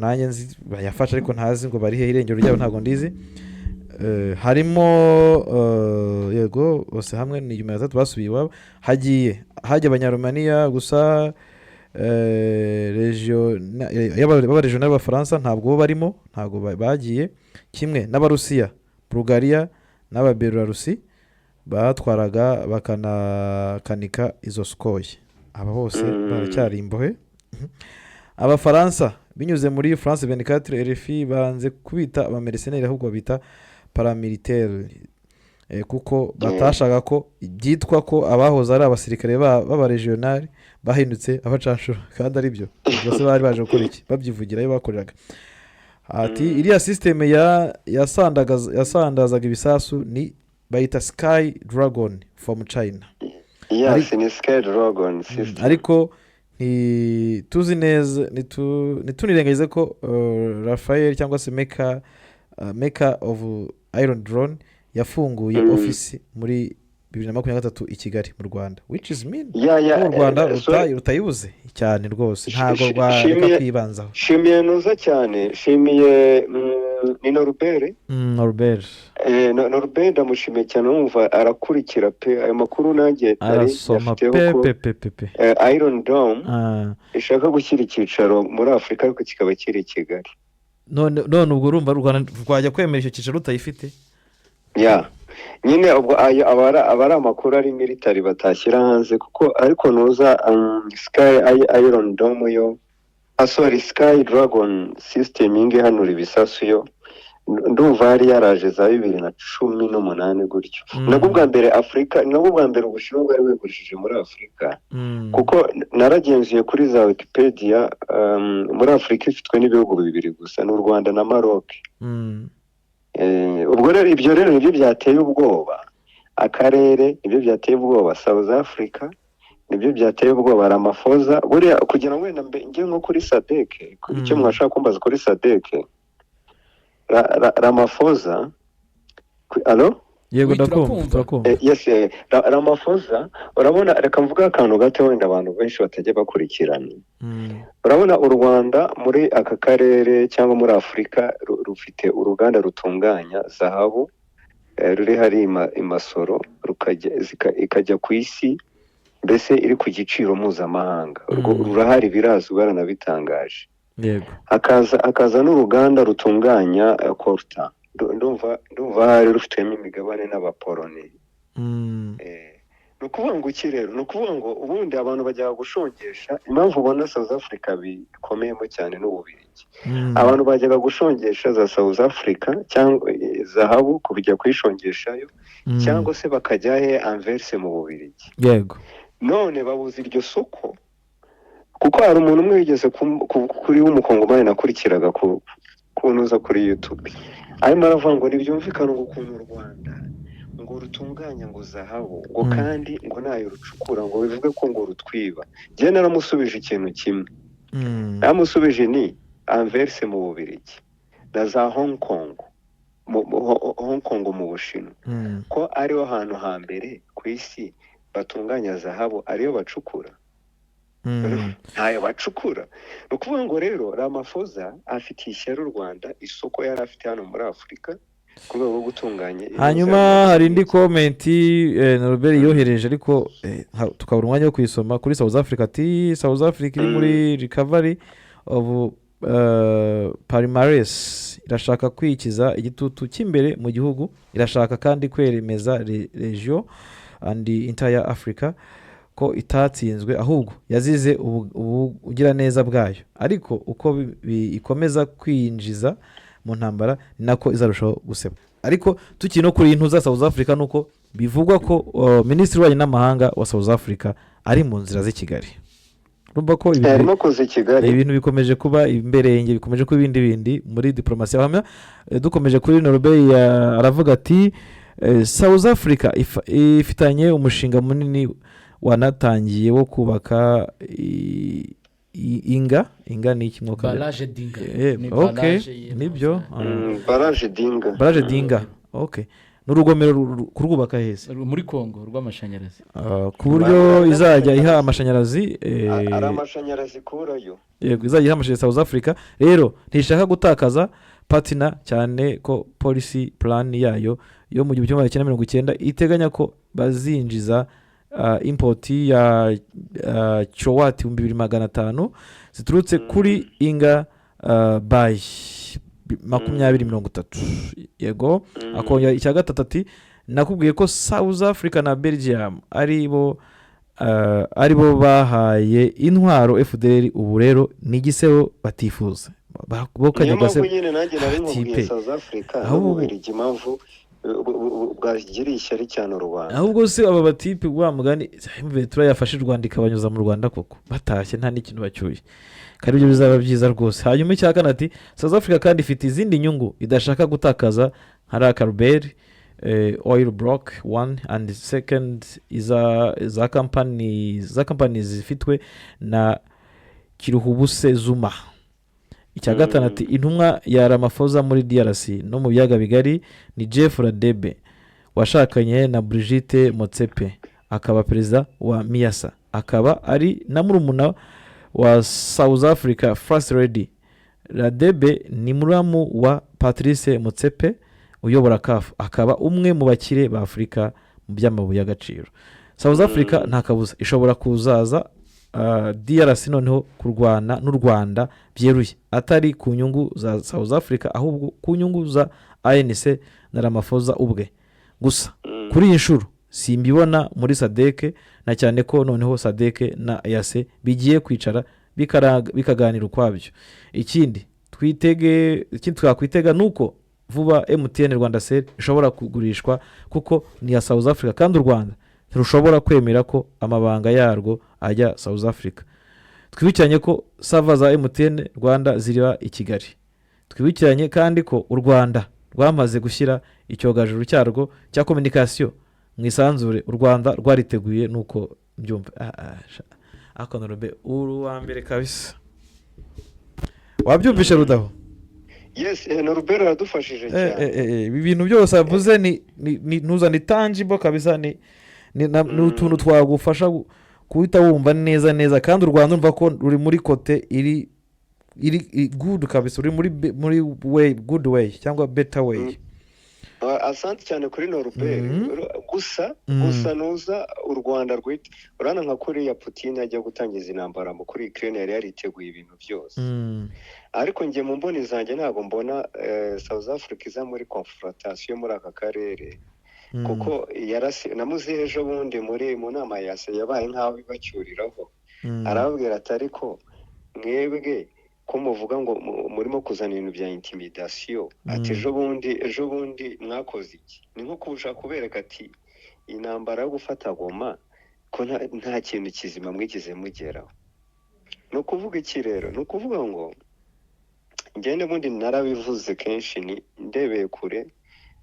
nanjye nzi bayafashe ariko ntazi ngo bari hehe, irengero ryabo ntabwo ndizi. Harimo yego, bose hamwe ni 1300 basubiye iwabo. Hagiye hajya Abanyarumaniya gusa, b'abarégional b'Abafaransa ntabwo bo barimo, ntabwo bagiye, kimwe n'Abarusiya, Bulugariya n'Ababelarusi batwaraga bakanakanika izo Sukhoi. Aba bose baracyari imbohe. Abafaransa binyuze muri France 24, RFI, banze kubita abamercenaires, ahubwo babita paramilitaire, kuko batashaka ko byitwa ko abahoze ari abasirikare b'abarégional bahindutse abacanshuro, kandi ari byo. Ubwo se bari baje gukora iki? Babyivugira ayo bakoreraga. Ati iriya système yasandazaga ibisasu ni bayita Sky Dragon from China. Yes, ni Sky Dragon system. Ariko ntituzi neza, ntitunirengagize ko Rafael cyangwa se maker of Iron Drone yafunguye ofisi muri 2023 i Kigali mu Rwanda, which is mean ko u Rwanda Sorry. rutayibuze cyane rwose, ntabwo rwareka kwibanzaho. Shimiye nuza cyane, shimiye ni Norbert. Norbert. Norbert ndamushimiye cyane, wumva arakurikira pe ayo makuru, nanjye nari Arasoma nyafiteho pe. ko Pe pe pe pe. Iron Dome ishaka gushyira icyicaro muri Afurika, ariko kikaba kiri i Kigali. None ubwo urumva u Rwanda rwajya kwemera icyo cyicaro rutayifite? Ya nyine, ubwo ayo aba ari amakuru ari military batashyira hanze, kuko ariko nuza Sky Iron Dome yo, sorry, Sky Dragon system iyi ngiyi ihanura ibisasu yo, ndumva yari yaraje za 2018 gutyo. Nabwo bwa mbere Afurika, nabwo bwa mbere Ubushinwa bwari bwigurishije muri Afurika, kuko naragenzuye kuri za Wikipedia, muri Afurika ifitwe n'ibihugu bibiri gusa, ni u Rwanda na Maroc. Ubwo rero ibyo rero nibyo byateye ubwoba akarere, nibyo byateye ubwoba South Africa, nibyo byateye ubwoba Ramaphosa. Buriya kugira ngo wenda njye nko kuri SADC, icyo mwashaka kumbaza kuri SADC, Ramaphosa, alo? Yego. Oui, Ndakumva. Turakumva. Turakumva. Yes, Ramaphosa, urabona, reka mvuge akantu gato wenda abantu benshi batajya bakurikirana. Urabona u Rwanda muri aka karere cyangwa muri Afurika rufite uruganda rutunganya zahabu, ruri hari i Masoro, ikajya ku isi, mbese iri ku giciro mpuzamahanga. Urwo rurahari, birazwi, baranabitangaje. Hakaza n'uruganda rutunganya coltan. Ndumva hari rufitemo imigabane n'Abaporoni. Ni ukuvuga ngo iki rero? Ni ukuvuga ngo ubundi abantu bajya gushongesha, impamvu ubona South Africa bikomeyemo cyane n'Ububiligi, abantu bajyaga gushongesha za South Africa cyangwa zahabu, kujya kuyishongeshayo, cyangwa se bakajya he? Anvers mu Bubiligi. None babuze iryo soko. Kuko hari umuntu umwe wigeze kuri w'umukongomani nakurikiraga kunuza kuri YouTube, arimo aravuga ngo ntibyumvikane ngo ukuntu u Rwanda ngo rutunganya ngo zahabu ngo kandi ngo nayo rucukura, ngo bivuge ko ngo rutwiba. Njye naramusubije ikintu kimwe, naramusubije ni Anvers mu Bubiligi na za Hong Kong Hong Kong mu Bushinwa, ko ariho hantu hambere ku isi batunganya zahabu, ariyo bacukura, ntayo bacukura. Ni ukuvuga ngo rero Ramaphosa afitiye ishyari u Rwanda, isoko yari afite hano muri Afurika ku rwego rwo gutunganya. Hanyuma hari indi comment Norbert yohereje, ariko tukabura umwanya wo kuyisoma, kuri South Africa, ati South Africa iri muri recovery of palmarès, irashaka kwikiza igitutu cy'imbere mu gihugu, irashaka kandi kwemeza region and entire Africa ko itatsinzwe, ahubwo yazize ubugiraneza bwayo. Ariko uko ikomeza kwinjiza mu ntambara, ni nako izarushaho guseba. Ariko tukiri no kuri iyi ntuza South Africa, nuko bivugwa ko minisitiri w'ububanyi n'amahanga wa South Africa ari mu nzira z'i Kigali. Urumva ko Harimo kuza i Kigali. Ibintu bikomeje kuba imberenge, bikomeje kuba ibindi bindi muri diporomasi. Ahamya dukomeje kuri Norbert, aravuga ati South Africa ifitanye umushinga munini wanatangiye wo kubaka Inga. Inga ni iki mwuka? Barrage d'Inga. Ni barrage Nibyo. Barrage d'Inga. Barrage d'Inga, ok. Ni urugomero kurwubaka heza? Muri Kongo, rw'amashanyarazi. Ah, ku buryo izajya iha amashanyarazi Ari amashanyarazi ikurayo. Yego, izajya iha amashanyarazi South Africa. Rero ntishaka gutakaza partner, cyane ko policy plan yayo yo mu 1990 iteganya ko bazinjiza import ya kilowati 2500 ziturutse kuri Inga by 2030. Yego. Akongera icya gatatu ati nakubwiye ko South Africa na Belgium ari bo bahaye intwaro FDLR. Ubu rero ni igisebo batifuza. Bo Niyo kajya mpamvu gase nyine nanjye nari nkubwiye Tipe. South Africa Ahubwo n'Ububiligi, impamvu bwagiriye ishyari cyane u Rwanda. Ahubwo se aba batipe, wa mugani Ventura yafashe u Rwanda ikabanyuza mu Rwanda koko, batashye nta n'ikintu bacyuye, kandi ibyo bizaba byiza rwose. Hanyuma icya kane ati South Africa kandi ifite izindi nyungu idashaka gutakaza nka Lake Oil Block one and second, iza za kampani zifitwe na Kiruhubuse Zuma. Icya gatanu ati intumwa ya Ramaphosa muri DRC no mu biyaga bigari ni Jeff Radebe, washakanye na Brigitte Motsepe, akaba perezida wa MIASA, akaba ari na murumuna wa South Africa First Lady. Radebe ni muramu wa Patrice Motsepe uyobora CAF, akaba umwe mu bakire ba Afurika mu by'amabuye y'agaciro. South Africa nta kabuza ishobora kuzaza DRC noneho kurwana n'u Rwanda byeruye, atari ku nyungu za South Africa, ahubwo ku nyungu za ANC na Ramaphosa ubwe. Gusa kuri iyi nshuro simbibona muri SADC, na cyane ko noneho SADC na EAC bigiye kwicara bikaganira ukwabyo. Ikindi twitege, ikindi twakwitega ni uko vuba MTN Rwandacell ishobora kugurishwa, kuko ni iya South Africa, kandi u Rwanda ntirushobora kwemera ko amabanga yarwo ajya South Africa. Twibukiranye ko server za MTN Rwanda ziriba i Kigali. Twibukiranye kandi ko u Rwanda rwamaze gushyira icyogajuru cyarwo cya communication mu isanzure. U Rwanda rwariteguye, nuko mbyumva. Ariko Norbert, uri uwa mbere kabisa. Wabyumvishe, Rudaho? Yes, Norbert aradufashije cyane. Ibi bintu byose avuze ni ntuzane tangible kabisa, ni utuntu twagufasha guhita wumva neza neza. Kandi u Rwanda urumva ko ruri muri côté iri good kabisa, ruri muri way, good way cyangwa better way. Asante cyane kuri Norbert. Gusa gusa nuza u Rwanda rwita, urabona nka kuriya Putin ajya gutangiza intambara mu kuri Ukraine yari yariteguye ibintu byose, ariko njye mu mboni zanjye ntabwo mbona South Africa iza muri confrontation muri aka karere, kuko yarasi namuzi ejo bundi muri mu nama ya se yabaye nk'aho ibacyuriraho, arababwira ati ariko mwebwe ko muvuga ngo murimo kuzana ibintu bya intimidation, ati ejo bundi mwakoze iki? Ni nko kushaka kubereka ati intambara yo gufata Goma ko nta kintu kizima mwigeze mugeraho. Ni ukuvuga iki rero? Ni ukuvuga ngo ngende bundi narabivuze kenshi, ni ndebeye kure,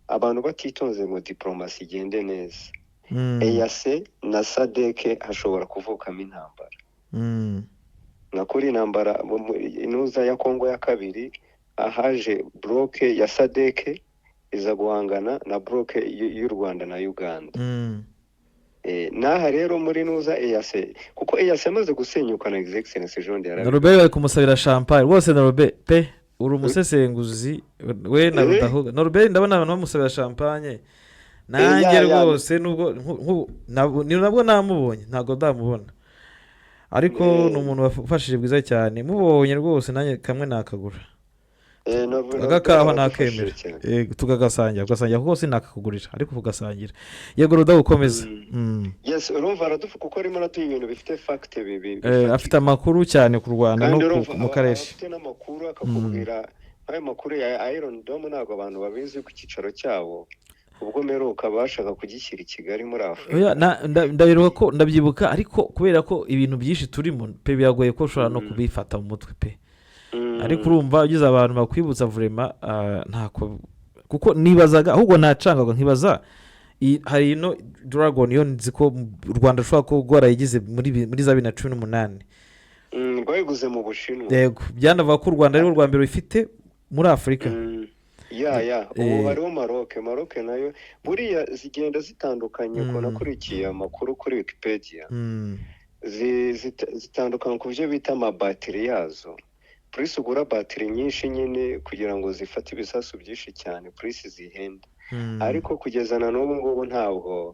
abantu batitonze ngo diporomasi igende neza, EAC na SADC hashobora kuvukamo intambara. Nka kuri intambara inuza ya Kongo ya kabiri, ahaje bloc ya SADC iza guhangana na bloc y'u Rwanda na Uganda. N'aha rero muri nuza EAC, kuko EAC yamaze gusenyuka na His Excellency Jean de Norobert bari kumusabira champagne rwose. Norobert pe, uri umusesenguzi we na Rudahuga. Norobert, ndabona abantu bamusabira champagne, nanjye rwose nubwo ni nabwo namubonye, ntabwo ndamubona, ariko ni umuntu wafashije bwiza cyane. Mubonye rwose nanjye kamwe nakagura. Agakawa Aradufashije nakemera. cyane. Yego, tukagasangira, tugasangira, kuko sinakakugurira ariko kugasangira. Yego Ruda, gukomeza. Yes, urumva aradufa kuko arimo araduha ibintu bifite fact Afite bifatika. amakuru cyane ku Rwanda no Kandi urumva mu aba karere. afite n'amakuru, akakubwira nk'ayo makuru ya Iron Dome. Ntabwo abantu babizi ku cyicaro cyabo, ubwo mperuka bashaka kugishyira i Kigali muri Oya, Afurika. Ndabiruka ko ndabyibuka, ariko kubera ko ibintu byinshi turimo pe, biragoye ko ushobora no kubifata mu mutwe pe. Ariko urumva ugize abantu bakwibutsa vraiment, ntako, kuko nibazaga ahubwo nacangaga nkibaza hari ino Dragon yo nzi ko u Rwanda rushobora kuba rwarayigize muri za 2018. Rwayiguze mu Bushinwa. Yego, byanavuga ko u Rwanda ari rwo rwa mbere rufite muri Afurika. Ya, ubu hariho Maroc. Maroc nayo buriya zigenda zitandukanye ukuntu akurikiye amakuru kuri Wikipedia. Zitandukanye ku byo bita amabatiri yazo. Plus ugura batiri nyinshi nyine kugira ngo zifate ibisasu byinshi cyane, plus zihenda. Ariko kugeza na n'ubu ngubu ntabwo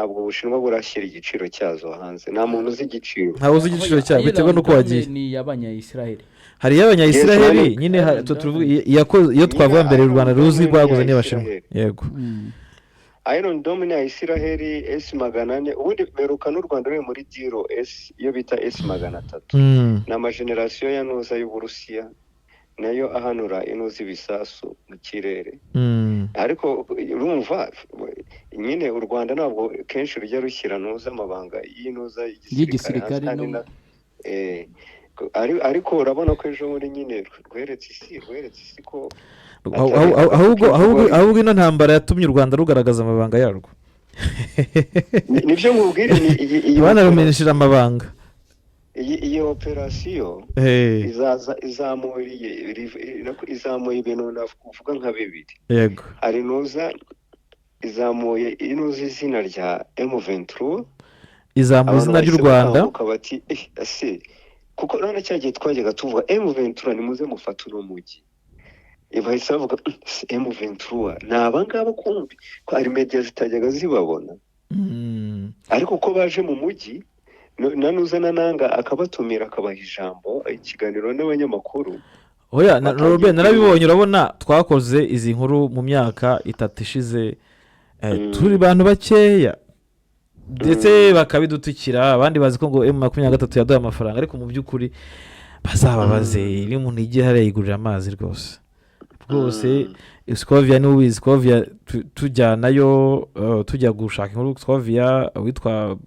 Ubushinwa burashyira igiciro cyazo hanze, nta muntu uzi igiciro. Ntawe uzi igiciro cyabo, biterwa n'uko wagiye. Ni iy'Abanyayisiraheli. Hari iy'Abanyayisiraheli. Yes, nyine Iron tuvuga Dome. iyo twavuga Nyine mbere u Iron Rwanda ruzi Dome ni rwaguze iya n'Abashinwa. Isiraheli. Yego. Iron Dome ni iya Isiraheli, S 400. Ubundi mperuka n'u Rwanda ruri muri deal S iyo bita S 300. Ni amagenerasiyo ya nuza y'Uburusiya, nayo ahanura inuza ibisasu mu kirere. Ariko urumva nyine u Rwanda ntabwo kenshi rujya rushyira nuza amabanga y'inuza y'igisirikare y'igisirikare hanze kandi ariko urabona ko ejo bundi nyine rweretse isi ko atari Ahubwo ino ntambara yatumye u Rwanda rugaragaza amabanga yarwo. Nibyo nkubwira, ni iyi Banarumenyesheje amabanga. Iyi operasiyo izaza izamuye ibintu navuga nka bibiri. Hari nuza izamuye inuza izina rya M23. Izamuye Abantu izina ry'u bahise Rwanda. bakanguka bati ese kuko none cya gihe twajyaga tuvuga M23, nimuze mufate uno mujyi. Bahise bavuga: "M23 ni abangaba." Kumbi ko hari media zitajyaga zibabona. Ariko uko baje mu mujyi na nuza na Nanga akabatumira, akabaha ijambo, ikiganiro n'abanyamakuru. Oya Batangiye Robert, narabibonye. Urabona twakoze izi nkuru mu myaka 3 ishize, turi bantu bakeya, ndetse bakabidutukira. Abandi bazi ko ngo M23 yaduhaye amafaranga, ariko mu by'ukuri bazababaze, iyo umuntu yigiye hariya yigurira amazi rwose rwose. Scovia niwe ubizi. Scovia tujyanayo, tujya gushaka inkuru. Scovia witwa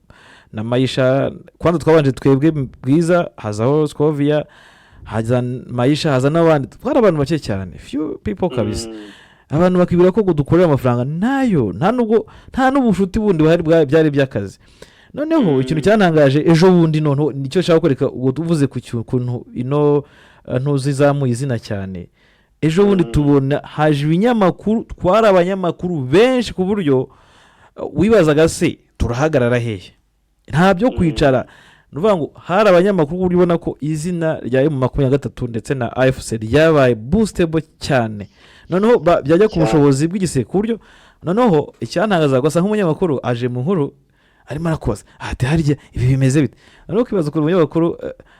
na Mayisha, kwanza twabanje twebwe Bwiza, hazaho Scovia, haza Mayisha, haza n'abandi. Twari abantu bake cyane, few people kabisa. Abantu bakibwira ko ngo dukorera amafaranga, nayo nta nubwo, nta n'ubushuti bundi buhari, byari iby'akazi. Noneho ikintu cyantangaje ejo bundi, noneho nicyo nshaka kwereka, ubwo tuvuze ku kuntu ino ntuzi izamuye izina cyane. Ejo bundi tubona haje ibinyamakuru, twari abanyamakuru benshi ku buryo wibazaga se turahagarara hehe, nta byo kwicara. Ni ukuvuga ngo hari abanyamakuru ku buryo ubona ko izina rya M23 ndetse na AFC ryabaye boostable cyane. Noneho byajya ku bushobozi bw'igisirikare, ku buryo noneho icyantangaza gusa nk'umunyamakuru aje mu nkuru arimo arakubaza ati: "Harya ibi bimeze bite?" Noneho ukibaza ukuntu umunyamakuru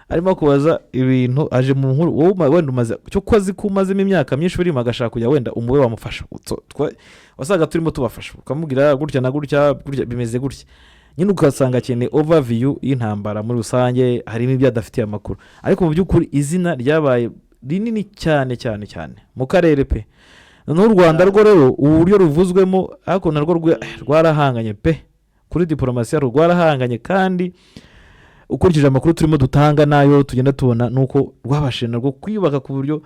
arimo kubaza ibintu aje mu nkuru, wowe wenda umaze cyo ko azi ko umazemo imyaka myinshi urimo, agashaka kujya wenda umube wamufasha. Wasangaga turimo tubafasha, ukamubwira gutya na gutya, gutya bimeze gutya nyine, ugasanga akeneye overview y'intambara muri rusange, harimo ibyo adafitiye amakuru. Ariko mu by'ukuri izina ryabaye rinini cyane cyane cyane mu karere pe. Noneho u Rwanda rwo rero ubu buryo ruvuzwemo, ariko narwo rwarahanganye pe, kuri diporomasi yarwo rwarahanganye. Kandi Ukurikije amakuru turimo dutanga n'ayo tugenda tubona, ni uko rwabashije narwo kwiyubaka ku buryo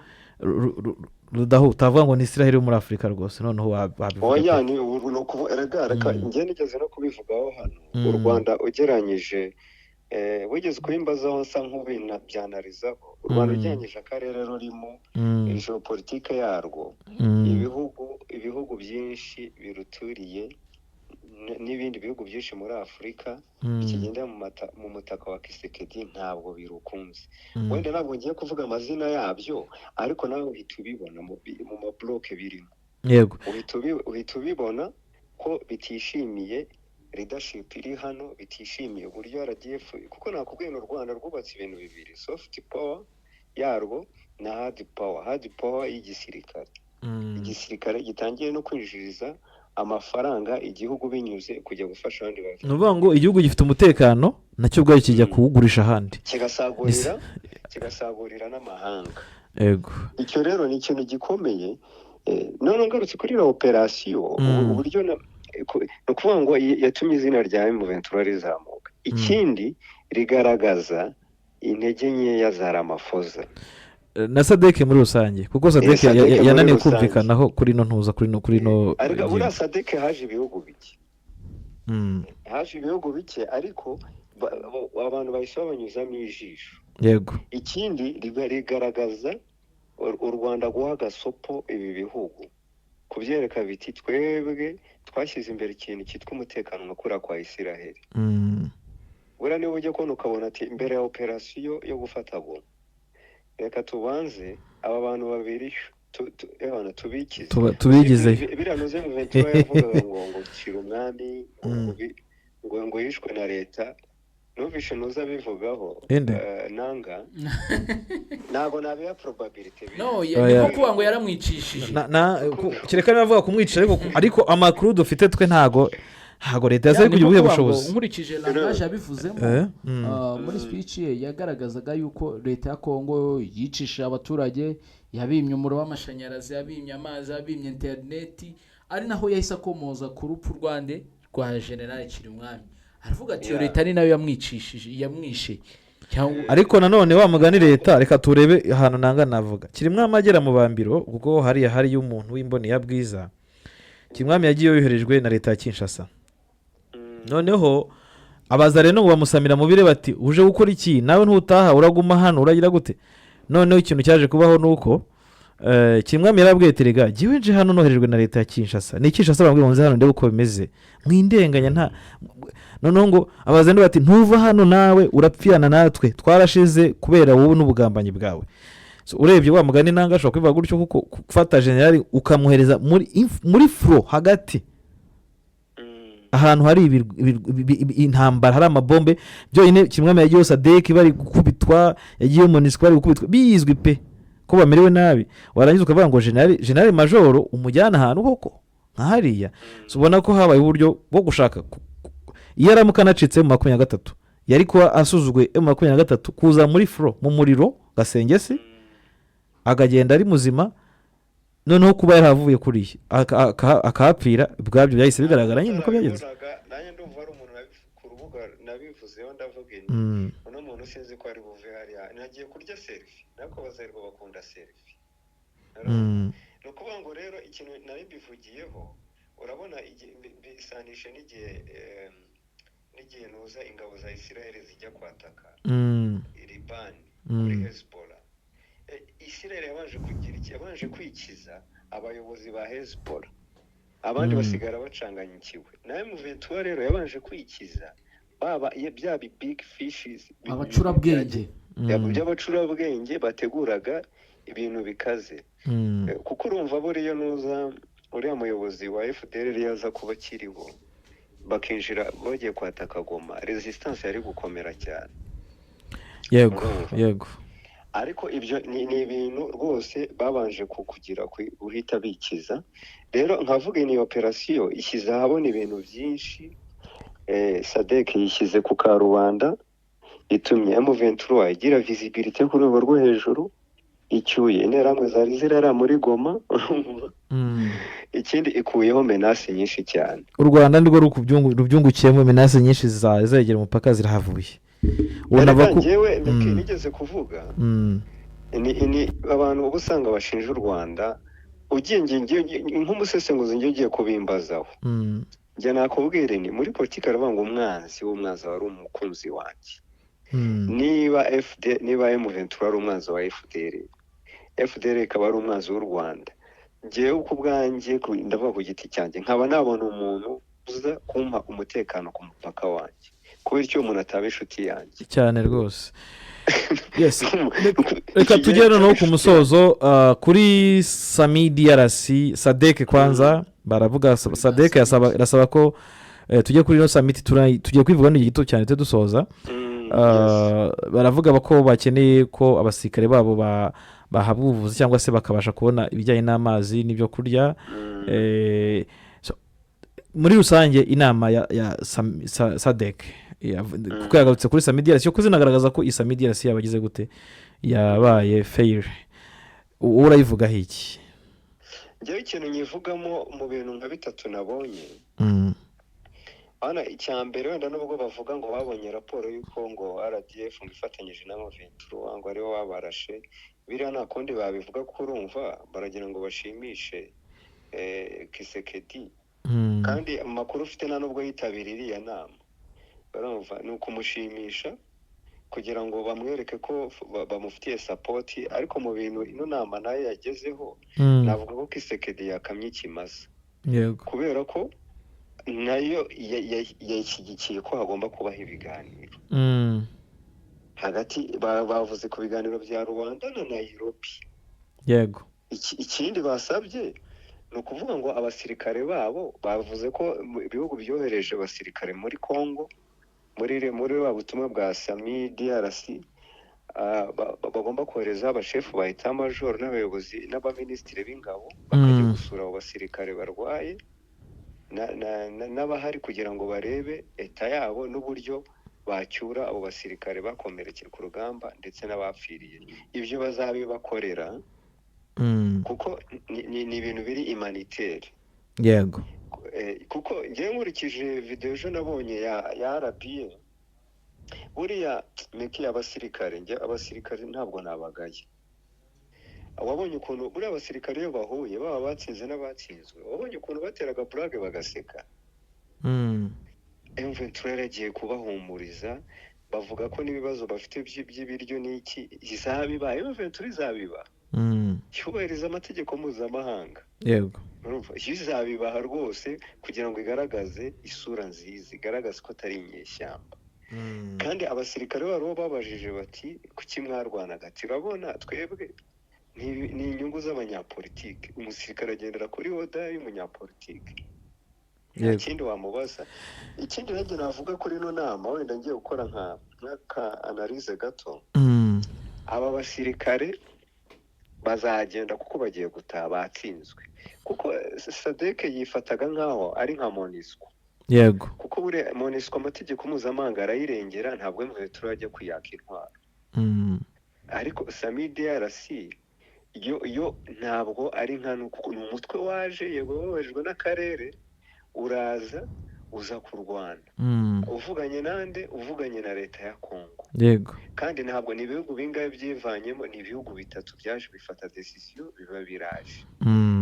rudahu utavuga ngo ni Israel yo muri Afurika rwose. Noneho wabivuga Oya. pe. Ni ubu, ni ukuvuga erega reka njye nigeze no kubivugaho hano. U Rwanda ugereranyije, wigeze kubimbazaho, nsa nk'ubinabyanarizaho, u Rwanda ugereranyije akarere rurimo, géopolitique yarwo, ibihugu byinshi biruturiye n'ibindi bihugu byinshi muri Afurika bikigenda mu mutaka wa Tshisekedi ntabwo birukunze. Wenda ntabwo ngiye kuvuga amazina yabyo, ariko nawe uhita ubibona mu mablocs birimo. Uhita ubibona ko bitishimiye leadership iri hano, bitishimiye uburyo RDF, kuko nakubwiye ni u Rwanda rwubatse ibintu bibiri: soft power yarwo na hard power. Hard power y'igisirikare, igisirikare gitangiye no kwinjiriza amafaranga igihugu binyuze kujya gufasha abandi Ni bafite ukuvuga ngo igihugu gifite umutekano, nacyo ubwacyo kijya kuwugurisha ahandi. Kigasagurira n'amahanga. Icyo rero ni ikintu gikomeye. None ngarutse kuri iriya operasiyo, uburyo ni ukuvuga ngo yatumye izina rya M23 rizamuka. Ikindi, rigaragaza intege nkeya za Ramaphosa. Na SADC muri rusange, kuko SADC SADC muri yananiwe rusange. kumvikanaho kuri ino ntuza, kuri ino Ariko ngingo. buriya SADC haje ibihugu bike, haje ibihugu bike, ariko abantu bahise babanyuzamo ijisho. Ikindi, rigaragaza u Rwanda guha agasopo ibi bihugu, kubyereka biti: "Twebwe twashyize imbere ikintu cyitwa umutekano nka kuriya kwa Isiraheli." Buriya niba ujya kubona ukabona ati mbere ya operasiyo yo gufata Goma, reka tubanze aba bantu babiri ebana tubikize. Tubigizeyo. Biriya nuze Ventura yavugaga ngo cira umwami ngo ngo yishwe na leta, numvishe nuza bivugaho. Inde? Nanga ntabwo nabiha probability. No. Oya. Ni nko kuvuga ngo yaramwicishije. Kereka niba avuga kumwica, ariko amakuru dufite twe ntago leta yaza Ya, ni kugira nko ubuhe kuvuga ngo bushobozi. Nkurikije langage yabivuzemo, muri speech ye yagaragazaga yuko leta ya Kongo yicishije abaturage, yabimye umuriro w'amashanyarazi, yabimye amazi, yabimye interineti, ari naho yahise akomoza ku rupfu rwande rwa General Cirimwami, aravuga ati iyo leta ni nayo yamwicishije, yamwishe cyangwa. Ariko nanone wa mugani leta, reka turebe ahantu nanga navuga Kirimwami agera mu Bambiro, ubwo hariya hariyo umuntu w'imboni bwiza. Kirimwami yagiye yoherejwe na leta ya Kinshasa. Noneho abaza rero ngo bamusamira mu bire bati: "Uje gukora iki? Nawe ntutaha, uraguma hano, uragira gute?" Noneho ikintu cyaje kubaho ni uko Kirimwami yarabwiye ati: "Rega jyewe nje hano noherejwe na leta ya Kinshasa, ni Kinshasa bambwiye ngo nze hano ndebe uko bimeze, mwindenganya nta." Noneho ngo abaza bati: "Ntuva hano, nawe urapfirana natwe, twarashize kubera wowe n'ubugambanyi bwawe." So, urebye wa mugani nanga ashobora kubivuga gutyo, kuko gufata generali ukamwohereza muri front hagati, ahantu hari intambara, hari amabombe byonyine. Kimwe yagiyeho SADC bari gukubitwa, yagiyeho MONUSCO bari gukubitwa, bizwi pe ko bamerewe nabi, warangiza ukavuga ngo generali majoro umujyana ahantu koko nka hariya. So, ubona ko habaye uburyo bwo gushaka iyo aramuka anacitse mu 23, yari kuba asuzuguye M23 kuza muri front mu muriro Gasengesi, akagenda ari muzima. Noneho kuba yaravuye kuriya akahapfira, ubwabyo byahise bigaragara nyine uko byagenze. Nanjye ndumva hari umuntu ku rubuga nabivuzeho, ndavuga inti uno muntu sinzi ko ari buve hariya, nagiye kurya selfie, nako abazerwa bakunda selfie. Ni ukuvuga ngo rero ikintu nari mbivugiyeho, urabona bisanisha n'igihe nuza ingabo za Israel zijya kwataka Libani kuri Hezbollah. Israel yabanje kugira iki? Yabanje kwikiza abayobozi ba Hezbollah, abandi basigara bacanganyikiwe. Nawe M23 rero yabanje kwikiza baba bya big fishes Abacurabwenge. By'abacurabwenge bateguraga ibintu bikaze. Kuko urumva buriya nuza uriya muyobozi wa FDLR yaza kuba akiriho, bakinjira bagiye kwataka Goma, resistance yari gukomera cyane. Urumva? Yego. Ariko ibyo ni ibintu rwose babanje kugira guhita bikiza. Rero nkavuga ni operasiyo ishyize ahabona ibintu byinshi. SADC yishyize ku karubanda, itumye M23 igira visibility ku rwego rwo hejuru, icyuye interahamwe zari zirara muri Goma. Urumva? Ikindi, ikuyeho menaces nyinshi cyane. U Rwanda nirwo rubyungukiyemo, menaces nyinshi zegera umupaka zirahavuye. Unava Erega ku njyewe nigeze kuvuga ni abantu uba usanga bashinja u Rwanda, ugiye nk'umusesenguzi ngiye ugiye kubimbazaho, njye nakubwira ni muri politiki aravuga ngo umwanzi w'umwanzi aba ari umukunzi wanjye. Niba FD, niba M23 ari umwanzi wa FDR, FDR ikaba ari umwanzi w'u Rwanda, njyewe ku bwanjye ndavuga ku giti cyanjye, nkaba nabona umuntu uza kumpa umutekano ku mupaka wanjye, kubera icyo umuntu ataba inshuti yanjye cyane rwose. Yes, reka tugere noneho ku musozo, kuri SAMIDRC, SADC. Kwanza baravuga SADC irasaba ko tujye kuri ino summit, tugiye kwivuga ni gito cyane tujye dusoza. Baravuga ko bakeneye ko abasirikare babo bahabwa ubuvuzi cyangwa se bakabasha kubona ibijyanye n'amazi n'ibyo kurya. So, muri rusange inama ya SADC, kuko yagarutse kuri SAMIDRC, kuko zinagaragaza ko iyi SAMIDRC yabagize gute, yabaye failure. Wowe urayivugaho iki? Njyewe ikintu nyivugamo mu bintu nka bitatu nabonye hano, icya mbere, wenda nubwo bavuga ngo babonye raporo y'uko ngo RDF ngo ifatanyije n'Amaventura ngo aribo babarashe, biriya nta kundi babivuga ko urumva baragira ngo bashimishe Tshisekedi. Kandi amakuru ufite nta nubwo yitabira iriya nama, barumva ni ukumushimisha kugira ngo bamwereke ko bamufitiye support. Ariko mu bintu ino nama nayo yagezeho, navuga ko Tshisekedi yakamye ikimasa, kubera ko nayo yashyigikiye ko hagomba kubaho ibiganiro hagati, bavuze ku biganiro bya Rwanda na Nairobi. Ikindi basabye ni ukuvuga ngo abasirikare babo, bavuze ko ibihugu byohereje abasirikare muri Congo muri ba butumwa bwa SAMIDRC, bagomba kohereza abashefu ba état-major n'abayobozi n'abaminisitiri b'ingabo bakajya gusura abo basirikare barwaye n'abahari kugira ngo barebe état yabo n'uburyo bacyura abo basirikare bakomerekeye ku rugamba ndetse n'abapfiriye. Ibyo bazabibakorera kuko ni ibintu biri humanitaire. Kuko ngewe nkurikije videwo ejo nabonye ya RPA, buriya meki abasirikare, njye abasirikare ntabwo nabagaye. Wabonye ukuntu buriya abasirikare iyo bahuye, baba batsinze n'abatsinzwe, wabonye ukuntu bateraga blague bagaseka. M23 yaragiye kubahumuriza, bavuga ko n'ibibazo bafite by'ibiryo n'iki izabiba, M23 izabiba, yubahiriza amategeko mpuzamahanga. Urumva izabibaha rwose kugira ngo igaragaze isura nziza, igaragaze ko atari inyeshyamba. Kandi abasirikare babo babajije bati: "Kuki mwarwanaga?" Ati: "Urabona twebwe ni inyungu z'abanyapolitike." Umusirikare agendera kuri order y'umunyapolitike, nta kindi wamubaza. Ikindi nanjye navuga kuri ino nama, wenda ngiye gukora nk'aka analyse gato, aba basirikare bazagenda kuko bagiye gutaha batsinzwe, kuko SADC yifataga nk'aho ari nka MONUSCO, kuko buriya MONUSCO amategeko mpuzamahanga arayirengera, ntabwo M23 ajya kuyaka intwaro. Ariko SAMIDRC yo ntabwo ari nka, kuko ni umutwe waje, yego woherejwe n'akarere, uraza uza kurwana. Uvuganye nande? Uvuganye na leta ya Kongo. Kandi ntabwo ni ibihugu bingahe byivanyemo, ni ibihugu bitatu byaje bifata décision, biba biraje.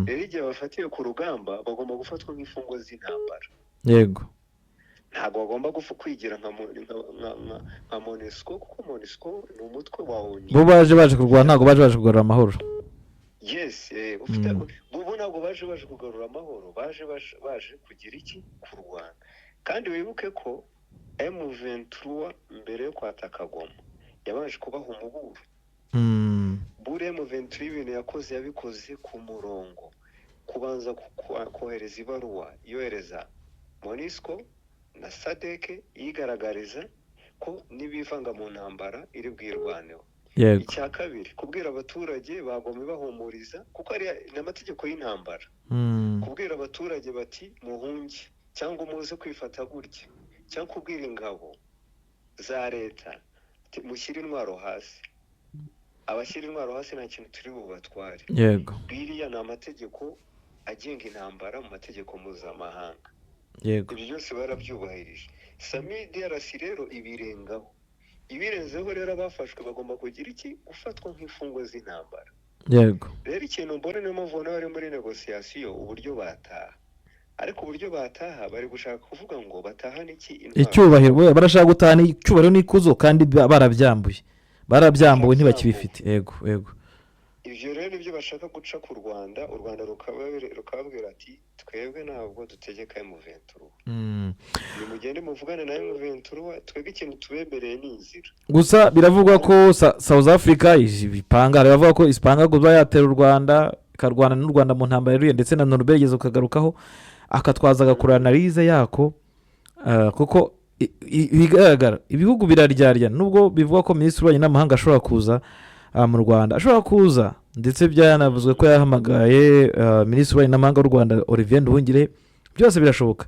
Rero igihe bafatiwe ku rugamba bagomba gufatwa nk'imfungwa z'intambara. Ntabwo bagomba kwigira nka MONUSCO, kuko MONUSCO ni umutwe wa ONU. Bo baje kurwana, ntabwo baje kugarura amahoro. Yes, ufite bo ntabwo baje kugarura amahoro, baje kugira iki? Kurwana. Kandi wibuke ko M23 mbere yo kwataka Goma yabanje kubaha umuburo. Buriya M23 ibintu yakoze yabikoze ku murongo, kubanza kohereza ibaruwa yohereza MONUSCO na SADC yigaragariza ko nibivanga mu ntambara iri bwirwaneho. Icya kabiri, kubwira abaturage bagomba bahumuriza, kuko ari n'amategeko y'intambara, kubwira abaturage bati muhunge cyangwa muze kwifata gutya, cyangwa kubwira ingabo za leta ati mushyire intwaro hasi, abashyira intwaro hasi nta kintu turi bubatware. Biriya ni amategeko agenga intambara mu mategeko mpuzamahanga. Ibyo byose barabyubahirije. SAMIDRC rero ibirengaho. Ibirenzeho rero, abafashwe bagomba kugira iki? Gufatwa nk'imfungwa z'intambara. Rero ikintu mbona, niyo mpamvu ubona bari muri négociation uburyo bataha, ariko uburyo bataha bari gushaka kuvuga ngo batahane iki? Intwaro. Icyubahiro. We, barashaka gutahana icyubahiro n'ikuzo, kandi barabyambuye, barabyambuwe, ntibakibifite. Yego. Ibyo rero nibyo bashaka guca ku Rwanda, u Rwanda rukababwira ati: "Twebwe ntabwo dutegeka M23. Nimugende muvugane na M23, twebwe ikintu tubemereye ni inzira." Gusa biravugwa ko South Africa ipanga, hari abavuga ko ipanga kuba yatera u Rwanda, ikarwana n'u Rwanda mu ntambara yeruye, ndetse na Norbert yigeze ukagarukaho akatwaza agakora analyse yako, kuko ibigaragara ibihugu biraryarya, nubwo bivugwa ko minisitiri w'ububanyi n'amahanga ashobora kuza mu Rwanda, ashobora kuza, ndetse byanavuzwe ko yahamagaye minisitiri w'ububanyi n'amahanga w'u Rwanda Olivier Nduhungirehe. Byose birashoboka,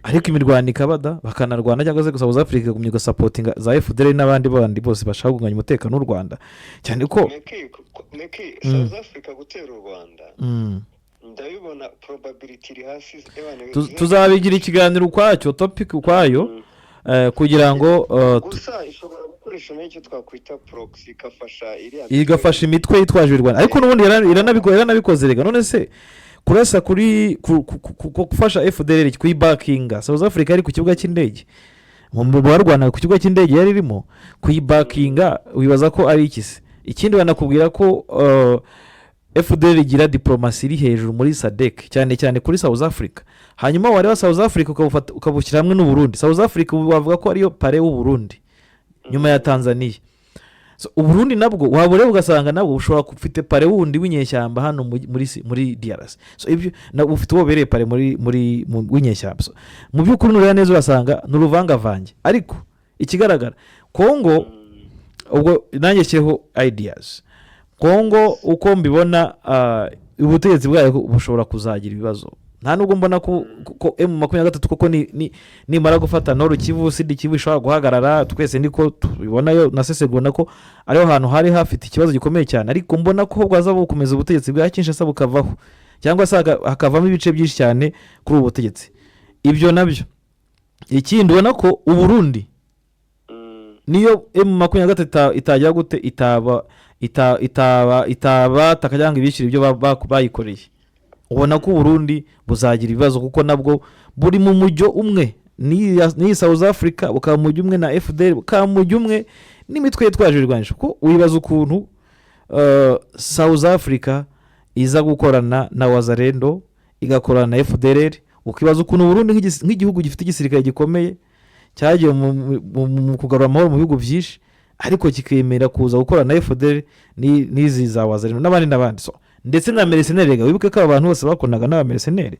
ariko imirwano ikabada bakanarwana, cyangwa se South Africa ikagumya igasupportinga za FDLR n'abandi bandi bose bashaka guhungabanya umutekano w'u Rwanda, cyane ko Meki, South Africa gutera u Rwanda, ndabibona probability iri hasi ebana. Tuzabigira ikiganiro ukwacyo, topic ukwayo, kugira ngo Gusa ishobora gukoresha n'icyo twakwita proxy, igafasha iriya igafasha imitwe yitwaje ibirwano, ariko n'ubundi yaranabikoze rega. None se kurasa kuri gufasha FDLR, kuyibackinga, South Africa yari ku kibuga cy'indege, mu barwanaga ku kibuga cy'indege yari irimo kuyibackinga, wibaza ko ari iki se? Ikindi, banakubwira ko FDLR igira diporomasi iri hejuru muri SADC, cyane cyane kuri South Africa. Hanyuma wareba South Africa ukabushyira hamwe n'Uburundi. South Africa ubu bavuga ko ariyo parrain w'Uburundi nyuma ya Tanzania. So, Uburundi nabwo waba ureba ugasanga nabwo bushobora ufite parrain wundi w'inyeshyamba hano muri DRC. So, ibyo ufite uwo bereye parrain muri w'inyeshyamba. So, mu by'ukuri nureba neza urasanga ni uruvangavange, ariko ikigaragara Kongo, ubwo nanjye shyireho ideas, Kongo uko mbibona, ubutegetsi bwayo bushobora kuzagira ibibazo. Nta nubwo mbona ko M23 koko nimara gufata Nord Kivu, Sud Kivu ishobora guhagarara. Twese niko tubibonayo na sesegura ko ariho hantu hari hafite ikibazo gikomeye cyane, ariko mbona ko bwaza bukomeza ubutegetsi bwa Kinshasa bukavaho, cyangwa se hakavamo ibice byinshi cyane kuri ubu butegetsi. Ibyo nabyo. Ikindi, ubona ko Uburundi niyo M23 itajya gute, itaba itaba cyangwa ibishyura ibyo bayikoreye, ubona ko Uburundi buzagira ibibazo, kuko nabwo buri mu mujyo umwe n'iyi South Africa, bukaba mu mujyo umwe na FDLR, bukaba mu mujyo umwe n'imitwe yitwaje ibirwanisho, kuko wibaza ukuntu South Africa iza gukorana na Wazalendo, igakorana na FDLR, ukibaza ukuntu Uburundi nk'igihugu gifite igisirikare gikomeye cyagiye mu kugarura amahoro mu bihugu byinshi, ariko kikemera kuza gukorana na FDLR n'izi za Wazalendo n'abandi n'abandi. So, ndetse na mercenaires rega, wibuke ko aba bantu bose bakoranaga n'abamercenaires.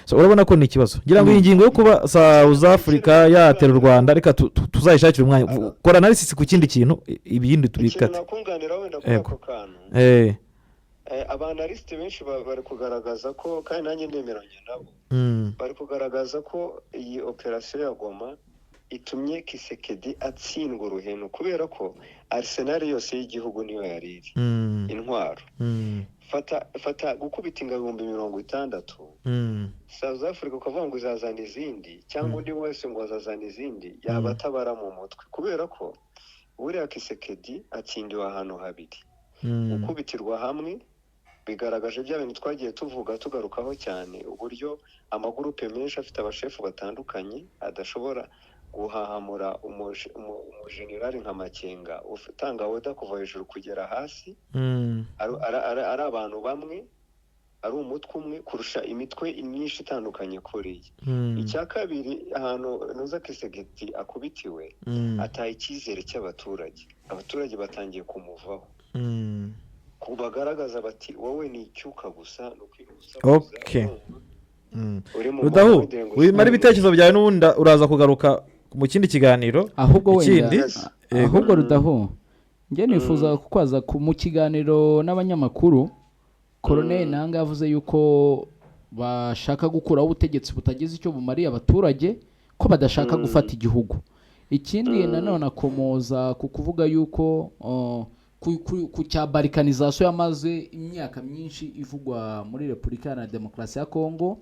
So, urabona ko ni ikibazo. Ngira ngo iyi ngingo yo kuba South Africa yatera u Rwanda, reka tuzayishakire umwanya. Kora analysis ku kindi kintu, ibindi Ikintu tubikate. nakunganira wenda kuri ako kantu, abanalystes benshi bari kugaragaza ko, kandi nanjye ndemeranya nabo, bari kugaragaza ko iyi operasiyo ya Goma itumye Tshisekedi atsindwa uruhenu, kubera ko arsenal yose y'igihugu niyo yari iri, intwaro. Fata gukubita ingabo 60,000, South Africa ukavuga ngo izazana izindi, cyangwa undi wese ngo azazana izindi, yaba atabara mu mutwe, kubera ko buriya Tshisekedi atsindiwe ahantu habiri. Gukubitirwa hamwe bigaragaje bya bintu twagiye tuvuga, tugarukaho cyane, uburyo amagurupe menshi afite abashefu batandukanye adashobora guhahamura umujenerali nka Makenga utanga order kuva hejuru kugera hasi, ari abantu bamwe, ari umutwe umwe kurusha imitwe myinshi itandukanye kuriya. Icya kabiri, ahantu nuza Tshisekedi akubitiwe, ataye icyizere cy'abaturage, abaturage batangiye kumuvaho, bagaragaza bati: "Wowe ni icyuka gusa, ni ukwihuza." Uri mu Rudahu, muhanda ngo wimara ibitekerezo byawe, n'ubundi uraza kugaruka mu kindi kiganiro. Ahubwo wenda Ikindi. Yego. Ahubwo Rudahu, njye nifuza kukwaza mu kiganiro n'abanyamakuru, Koroneli Nanga yavuze yuko bashaka gukuraho ubutegetsi butagize icyo bumariye abaturage, ko badashaka gufata igihugu. Ikindi nanone akomoza ku kuvuga yuko ku cya balkanisation yamaze imyaka myinshi ivugwa muri Repubulika Iharanira Demokarasi ya Kongo,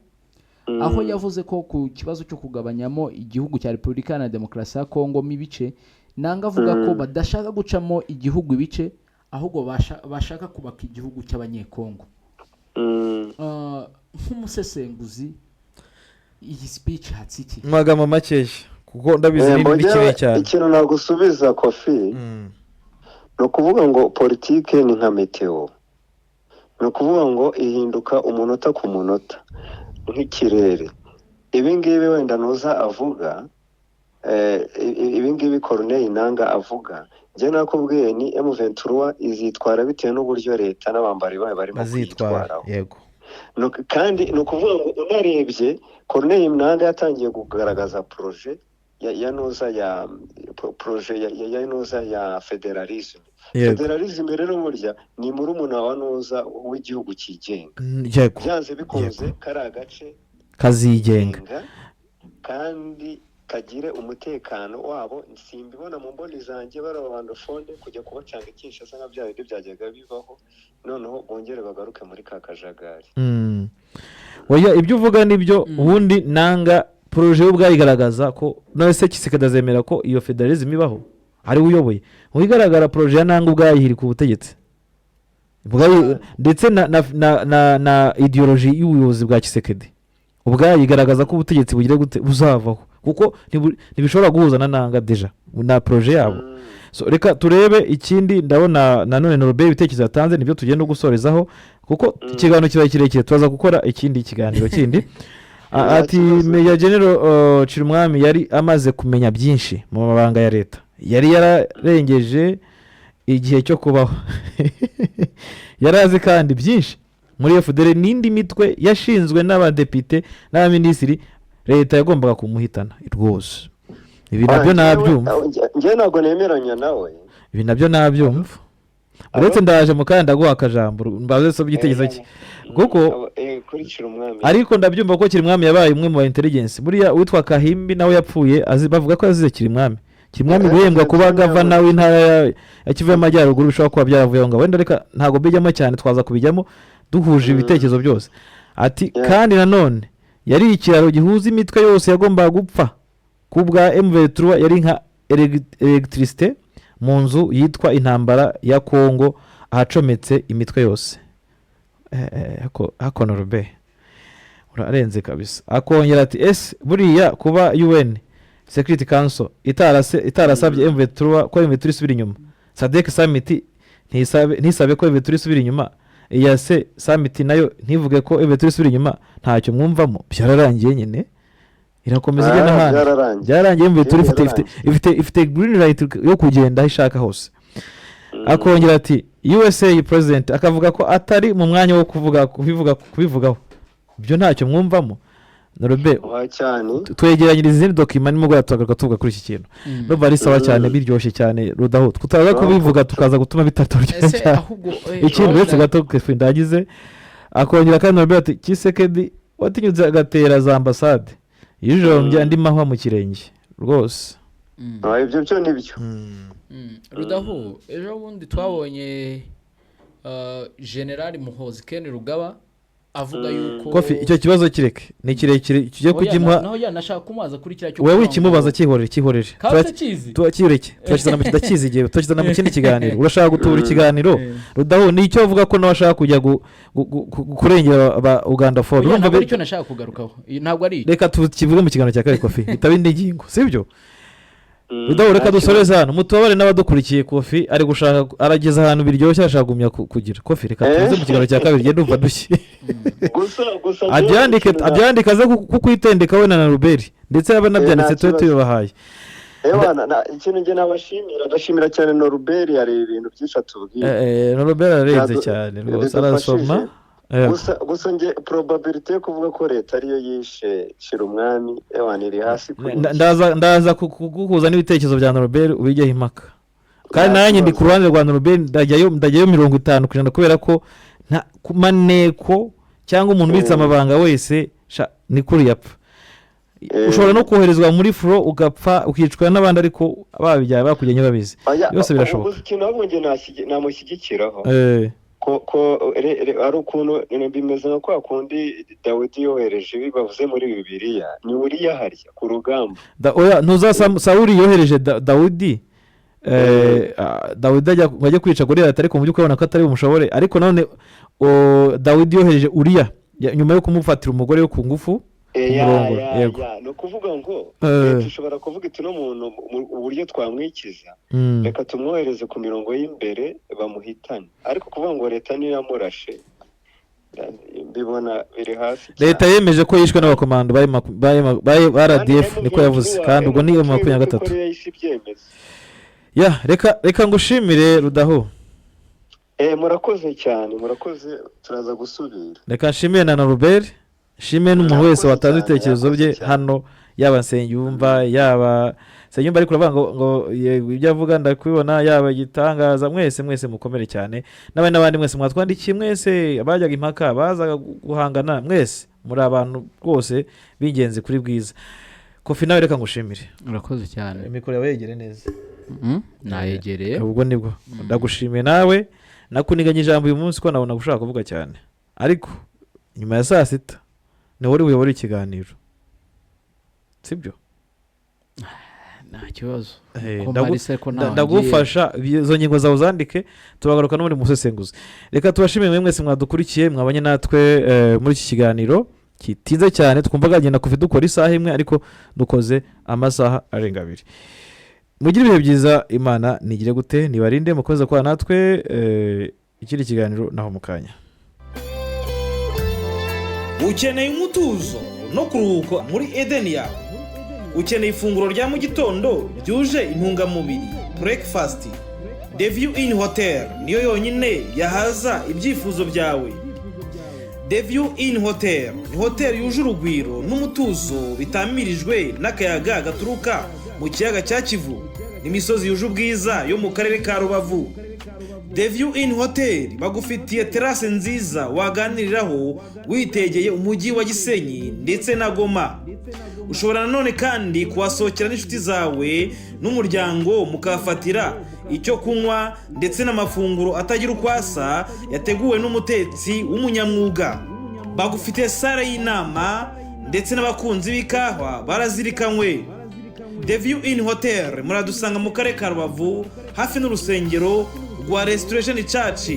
aho yavuze ko ku kibazo cyo kugabanyamo igihugu cya Repubulika Iharanira Demokarasi ya Kongo mo ibice. Nanga avuga ko badashaka gucamo igihugu ibice, ahubwo bashaka kubaka igihugu cy'Abanyekongo. Nk'umusesenguzi, iyi speech hatse iki? Mu magambo makeya, kuko ndabizi ni Mbongera kinini cyane. Ikintu nagusubiza, Kofi, ni ukuvuga ngo politike ni nka météo, ni ukuvuga ngo ihinduka umunota ku munota nk'ikirere. Ibi ngibi wenda nuza avuga, ibi ngibi Corneille Nanga avuga, njye nakubwiye ni M23 izitwara bitewe n'uburyo leta n'abambari bayo barimo bazitwara kuyitwaraho. Kandi ni ukuvuga ngo unarebye, Corneille Nanga yatangiye kugaragaza projet ya nuza ya projet ya nuza ya fédéralisme. Fédéralisme rero burya ni murumuna wa nuza w'igihugu cyigenga. Byanze bikunze kari agace Kazigenga. Genga, kandi kagire umutekano wabo. Simbibona mu mboni zanjye bari rwandophone kujya kubacanga i Kinshasa nka bya bindi byajyaga bibaho, noneho bongere bagaruke muri ka kajagari. Oya, ibyo uvuga nibyo. Ubundi Nanga projet ye ubwayo igaragaza ko, none se Tshisekedi azemera ko iyo fédéralisme ibaho ari we uyoboye? Mu bigaragara, projet ya Nanga ubwayo iri ku butegetsi. Ndetse na idéologie y'ubuyobozi bwa Tshisekedi ubwayo igaragaza ko ubutegetsi bugira gute, buzavaho, kuko ntibishobora guhuza na Nanga déjà na projet yabo. So, reka turebe ikindi. Ndabona nanone Norbert ibitekerezo yatanze nibyo tugenda gusorezaho, kuko ikiganiro kibaye kirekire, turaza gukora ikindi kiganiro kindi. Nta Ati kibazo. Meya General Cirimwami yari amaze kumenya byinshi mu mabanga ya leta, yari yararengeje igihe cyo kubaho, yari azi kandi byinshi muri FDLR n'indi mitwe yashinzwe n'abadepite n'abaminisitiri. Leta yagombaga kumuhitana rwose. Ibi nabyo nabyumva. Njyewe ntabwo nemeranya nawe. Ibi nabyo nabyumva. Uretse ndaje mu kanya ndaguha akajambo mbaze so igitekerezo cye, kuko Kurikira umwami. Ariko ndabyumva ko Kirimwami yabaye umwe mu ba intelligence. Buriya uwitwa Kahimbi nawe yapfuye azi, bavuga ko yazize Kirimwami. Kirimwami guhembwa kuba gavana w'intara ya Kivu y'Amajyaruguru bishobora kuba byaravuye aho ngaho wenda. Reka ntabwo mbijyamo cyane, twaza kubijyamo duhuje ibitekerezo byose. Ati kandi nanone yari ikiraro gihuza imitwe yose yagombaga gupfa ku bwa M23, yari nka électricité mu nzu yitwa intambara ya Kongo ahacometse imitwe yose. Hako Norbert urarenze kabisa. Akongera ati ese buriya kuba UN Security Council itarasabye M23 ko M23 isubira inyuma, SADC Summit ntisabe ko M23 isubira inyuma, EAC Summit nayo ntivuge ko M23 isubira inyuma, ntacyo mwumvamo? Byararangiye nyine, irakomeza igenda ahandi. Byararangiye. Byararangiye, M23 Byararangiye. ifite green light yo kugenda aho ishaka hose. Akongera ati USA president akavuga ko atari mu mwanya wo kuvuga kubivugaho, ibyo ntacyo mwumvamo? Norbert, Wa cyane. twegeranyiriza izindi document, nimugoroba tugaruka tuvuga kuri iki kintu. Ndumva ari sawa cyane, biryoshye cyane. Rudaho tutaza kubivuga tukaza gutuma bitaturyoshye Ese cyane. ahubwo Ikindi, uretse gato kefu ndagize, akongera kandi Norbert ati Tshisekedi watinyutse agatera za ambasade yijombye andi mahwa mu kirenge rwose. Ibyo byo ni byo. Rudahu, ejo bundi twabonye General Muhozi Ken Rugaba avuga yuko Kofi, icyo kibazo kireke, ni kirekire, tujye Oya, kugimuha. naho yanashaka kumubaza kuri kiriya cyo Wowe kuvuga wikimubaza, ngo- cyihorere, cyihorere. Kandi utakizi. Turakireke, turakizana mu ndakizi igihe turakizana mu kindi kiganiro. Urashaka gutubura ikiganiro. Rudahu, ni icyo avuga ko nawe ashaka kujya kurengera aba Uganda for Oya, urumva ntabwo aricyo nashaka kugarukaho. Iyi ntabwo ari icyo. Reka tukivuge mu kiganiro cya kabiri, Kofi, bitaba indi ngingo, sibyo? Rudahu, reka Nta dusoreze hano, mutubabare n'abadukurikiye. Kofi ari gushaka, arageza ahantu biryoshye, arashaka kugumya kugira. Kofi, reka tuze mu kiganiro cya kabiri, genda umva dushye. Gusa Abyandike, ikintu abyandike aze kukwitendeka we na Ruberi, ndetse yaba anabyanditse Nta tube kibazo. tubibahaye. Ewana, ikintu njye nabashimira, ndashimira cyane Noruberi, hari ibintu byinshi atubwiye. Noruberi ararenze cyane rwose, bidufashije. arasoma. Gusa njye probabilité yo kuvuga ko leta ariyo yishe Shirumwami, ewana, iri hasi kuri njye. Ndaza kuguhuza n'ibitekerezo bya Noruberi ubijyeho impaka, kandi Nta nanjye ndi kibazo. ku ruhande rwa Noruberi, ndajyayo 50%, kubera ko nta ku maneko cyangwa umuntu ubitse amabanga wese ni kuri yapfa. Ushobora no koherezwa muri front ugapfa, ukicwa n'abandi, ariko babijyanye bakujyanye babizi. Oya, Byose birashoboka. ubu ikintu ahubwo njye namushyigikiraho ko ari ukuntu bimeze nka kwa kundi Dawidi yohereje ibi bavuze muri Bibiliya, ni Uriya harya ku rugamba. Oya, ntuza Sawuli yohereje Dawidi. Dawidi ajya ngo ajye kwica Goliyati, ariko mu by'ukuri abona ko atari bumushobore. Ariko none Dawidi yohereje Uriya nyuma yo kumufatira umugore we ku ngufu. Ya, Umurongo, ya, yego. Ya, ni ukuvuga ngo leta ishobora kuvuga iti: "Uno muntu uburyo twamwikiza, reka tumwohereze ku mirongo y'imbere bamuhitane." Ariko kuvuga ngo leta niyo yamurashe, mbibona biri hasi cyane. Leta yemeje ko yishwe n'abakomando ba Kandi RDF, niko yavuze, kandi ubwo ni M23. ko yahise ibyemeza. Ya, reka ngushimire, Rudaho. Murakoze cyane, murakoze, turaza gusubira. Reka nshimire na Robert, nshimire n'umuntu wese Yakoze watanze cyane, ibitekerezo yakoze bye cyane. hano, yaba Nsengiyumva, yaba Nsengiyumva, ariko uravuga ngo yego, ibyo avuga ndakubibona, yaba igitangaza. Mwese mwese mukomere cyane, n'abandi n'abandi mwese mwatwandikiye, mwese abajyaga impaka, bazaga guhangana, mwese muri abantu rwose b'ingenzi kuri Bwiza. Kofi, nawe reka ngushimire. Urakoze cyane. Mikoro yawe yegere neza. Nayegereye. Ubwo nibwo ndagushimiye. Nawe nakuniganye ijambo uyu munsi ko nabona ushaka kuvuga cyane, ariko nyuma ya saa sita niwe uri buyobore ikiganiro, sibyo? Nta kibazo. Ko mpari se ko ntaho ngiye. Ndagufasha, izo ngingo zawe uzandike, turagaruka n'ubundi musesenguzi. Reka tubashimire mwe mwese mwadukurikiye, mwabanye natwe muri iki kiganiro kitinze cyane. Twumvaga genda kuva dukora isaha imwe, ariko dukoze amasaha arenga 2. Mugire ibihe byiza, Imana nigire gute nibarinde, mukomeze kubana natwe. Ikindi kiganiro naho mu kanya. Ukeneye umutuzo no kuruhuka muri Edeni yawe? Ukeneye ifunguro rya mu gitondo ryuje intungamubiri, breakfast? The View Inn Hotel niyo yonyine yahaza ibyifuzo byawe. The View Inn Hotel ni hoteli yuje urugwiro n'umutuzo, bitamirijwe n'akayaga gaturuka mu kiyaga cya Kivu n'imisozi yuje ubwiza yo mu karere ka Rubavu. The View Inn Hotel bagufitiye terase nziza waganiriraho witegeye umujyi wa Gisenyi ndetse na Goma. Ushobora nanone kandi kuhasohokera n'inshuti zawe n'umuryango, mukahafatira icyo kunywa ndetse n'amafunguro atagira uko asa yateguwe n'umutetsi w'umunyamwuga. Bagufitiye salle y'inama, ndetse n'abakunzi b'ikawa barazirikanywe. The View Inn Hotel muradusanga mu karere ka Rubavu, hafi n'urusengero rwa Restoration Church.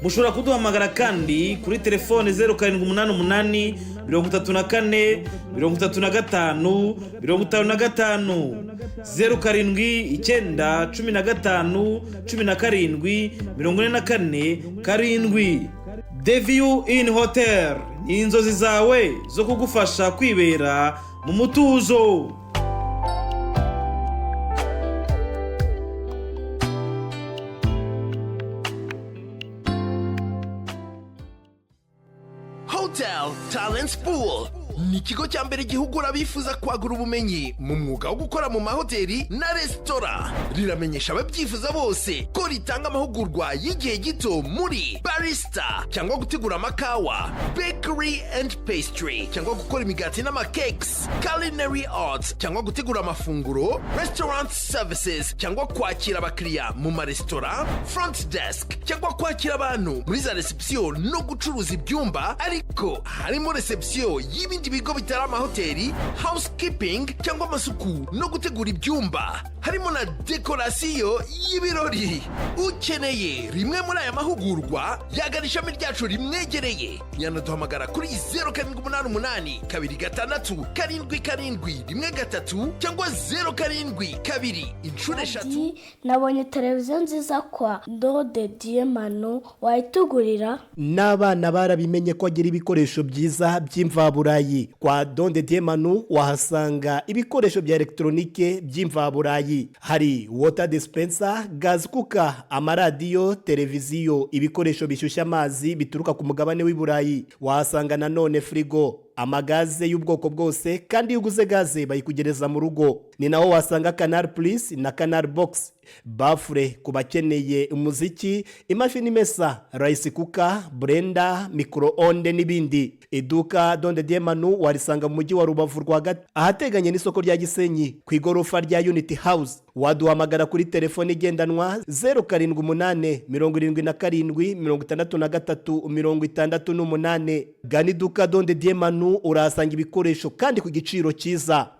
Mushobora kuduhamagara kandi kuri telefone 0788 34 35 55, 079 15 17 44 7. The View Inn Hotel ni inzozi zawe zo kugufasha kwibera mu mutuzo. Hotel Talent Pool ni ikigo cya mbere gihugura abifuza kwagura ubumenyi mu mwuga wo gukora mu mahoteli na resitora. Riramenyesha ababyifuza bose ko ritanga amahugurwa y'igihe gito muri barista cyangwa gutegura amakawa, bakery and pastry cyangwa gukora imigati n'amakekes, culinary arts cyangwa gutegura amafunguro, restaurant services cyangwa kwakira abakiriya mu maresitora, front desk cyangwa kwakira abantu muri za reception no gucuruza ibyumba, ariko harimo reception y'ibindi bigo bitari amahoteli, housekeeping cyangwa amasuku no gutegura ibyumba, harimo na dekorasiyo y'ibirori. Ukeneye rimwe muri aya mahugurwa yagana ishami ryacu rimwegereye, yanaduhamagara kuri 0788 26 77 13 cyangwa 072 2 3. Ati, nabonye televiziyo nziza kwa Dode Diyemano, wayitugurira? N'abana barabimenye ko agira ibikoresho byiza by'imvaburayi. Kwa Donde Diemanu wahasanga ibikoresho bya elegitoronike by'imvaburayi. Hari water dispenser, gas cooker, amaradiyo, televiziyo, ibikoresho bishyushya amazi bituruka ku mugabane w'i Burayi. Wahasanga nanone firigo, amagaze y'ubwoko bwose, kandi iyo uguze gaze bayikugereza mu rugo. Ni naho wasanga Canal Plus na Canal Box, baffle ku bakeneye umuziki, imashini imesa, rice cooker, blender, micro-onde n'ibindi. Iduka Donde Diemanu warisanga mu mujyi wa Rubavu rwagati, ahateganye n'isoko rya Gisenyi, ku igorofa rya Unity House. Waduhamagara kuri telefone igendanwa 078 77 63 68. Gana iduka Donde Diemanu, urahasanga ibikoresho kandi ku giciro cyiza.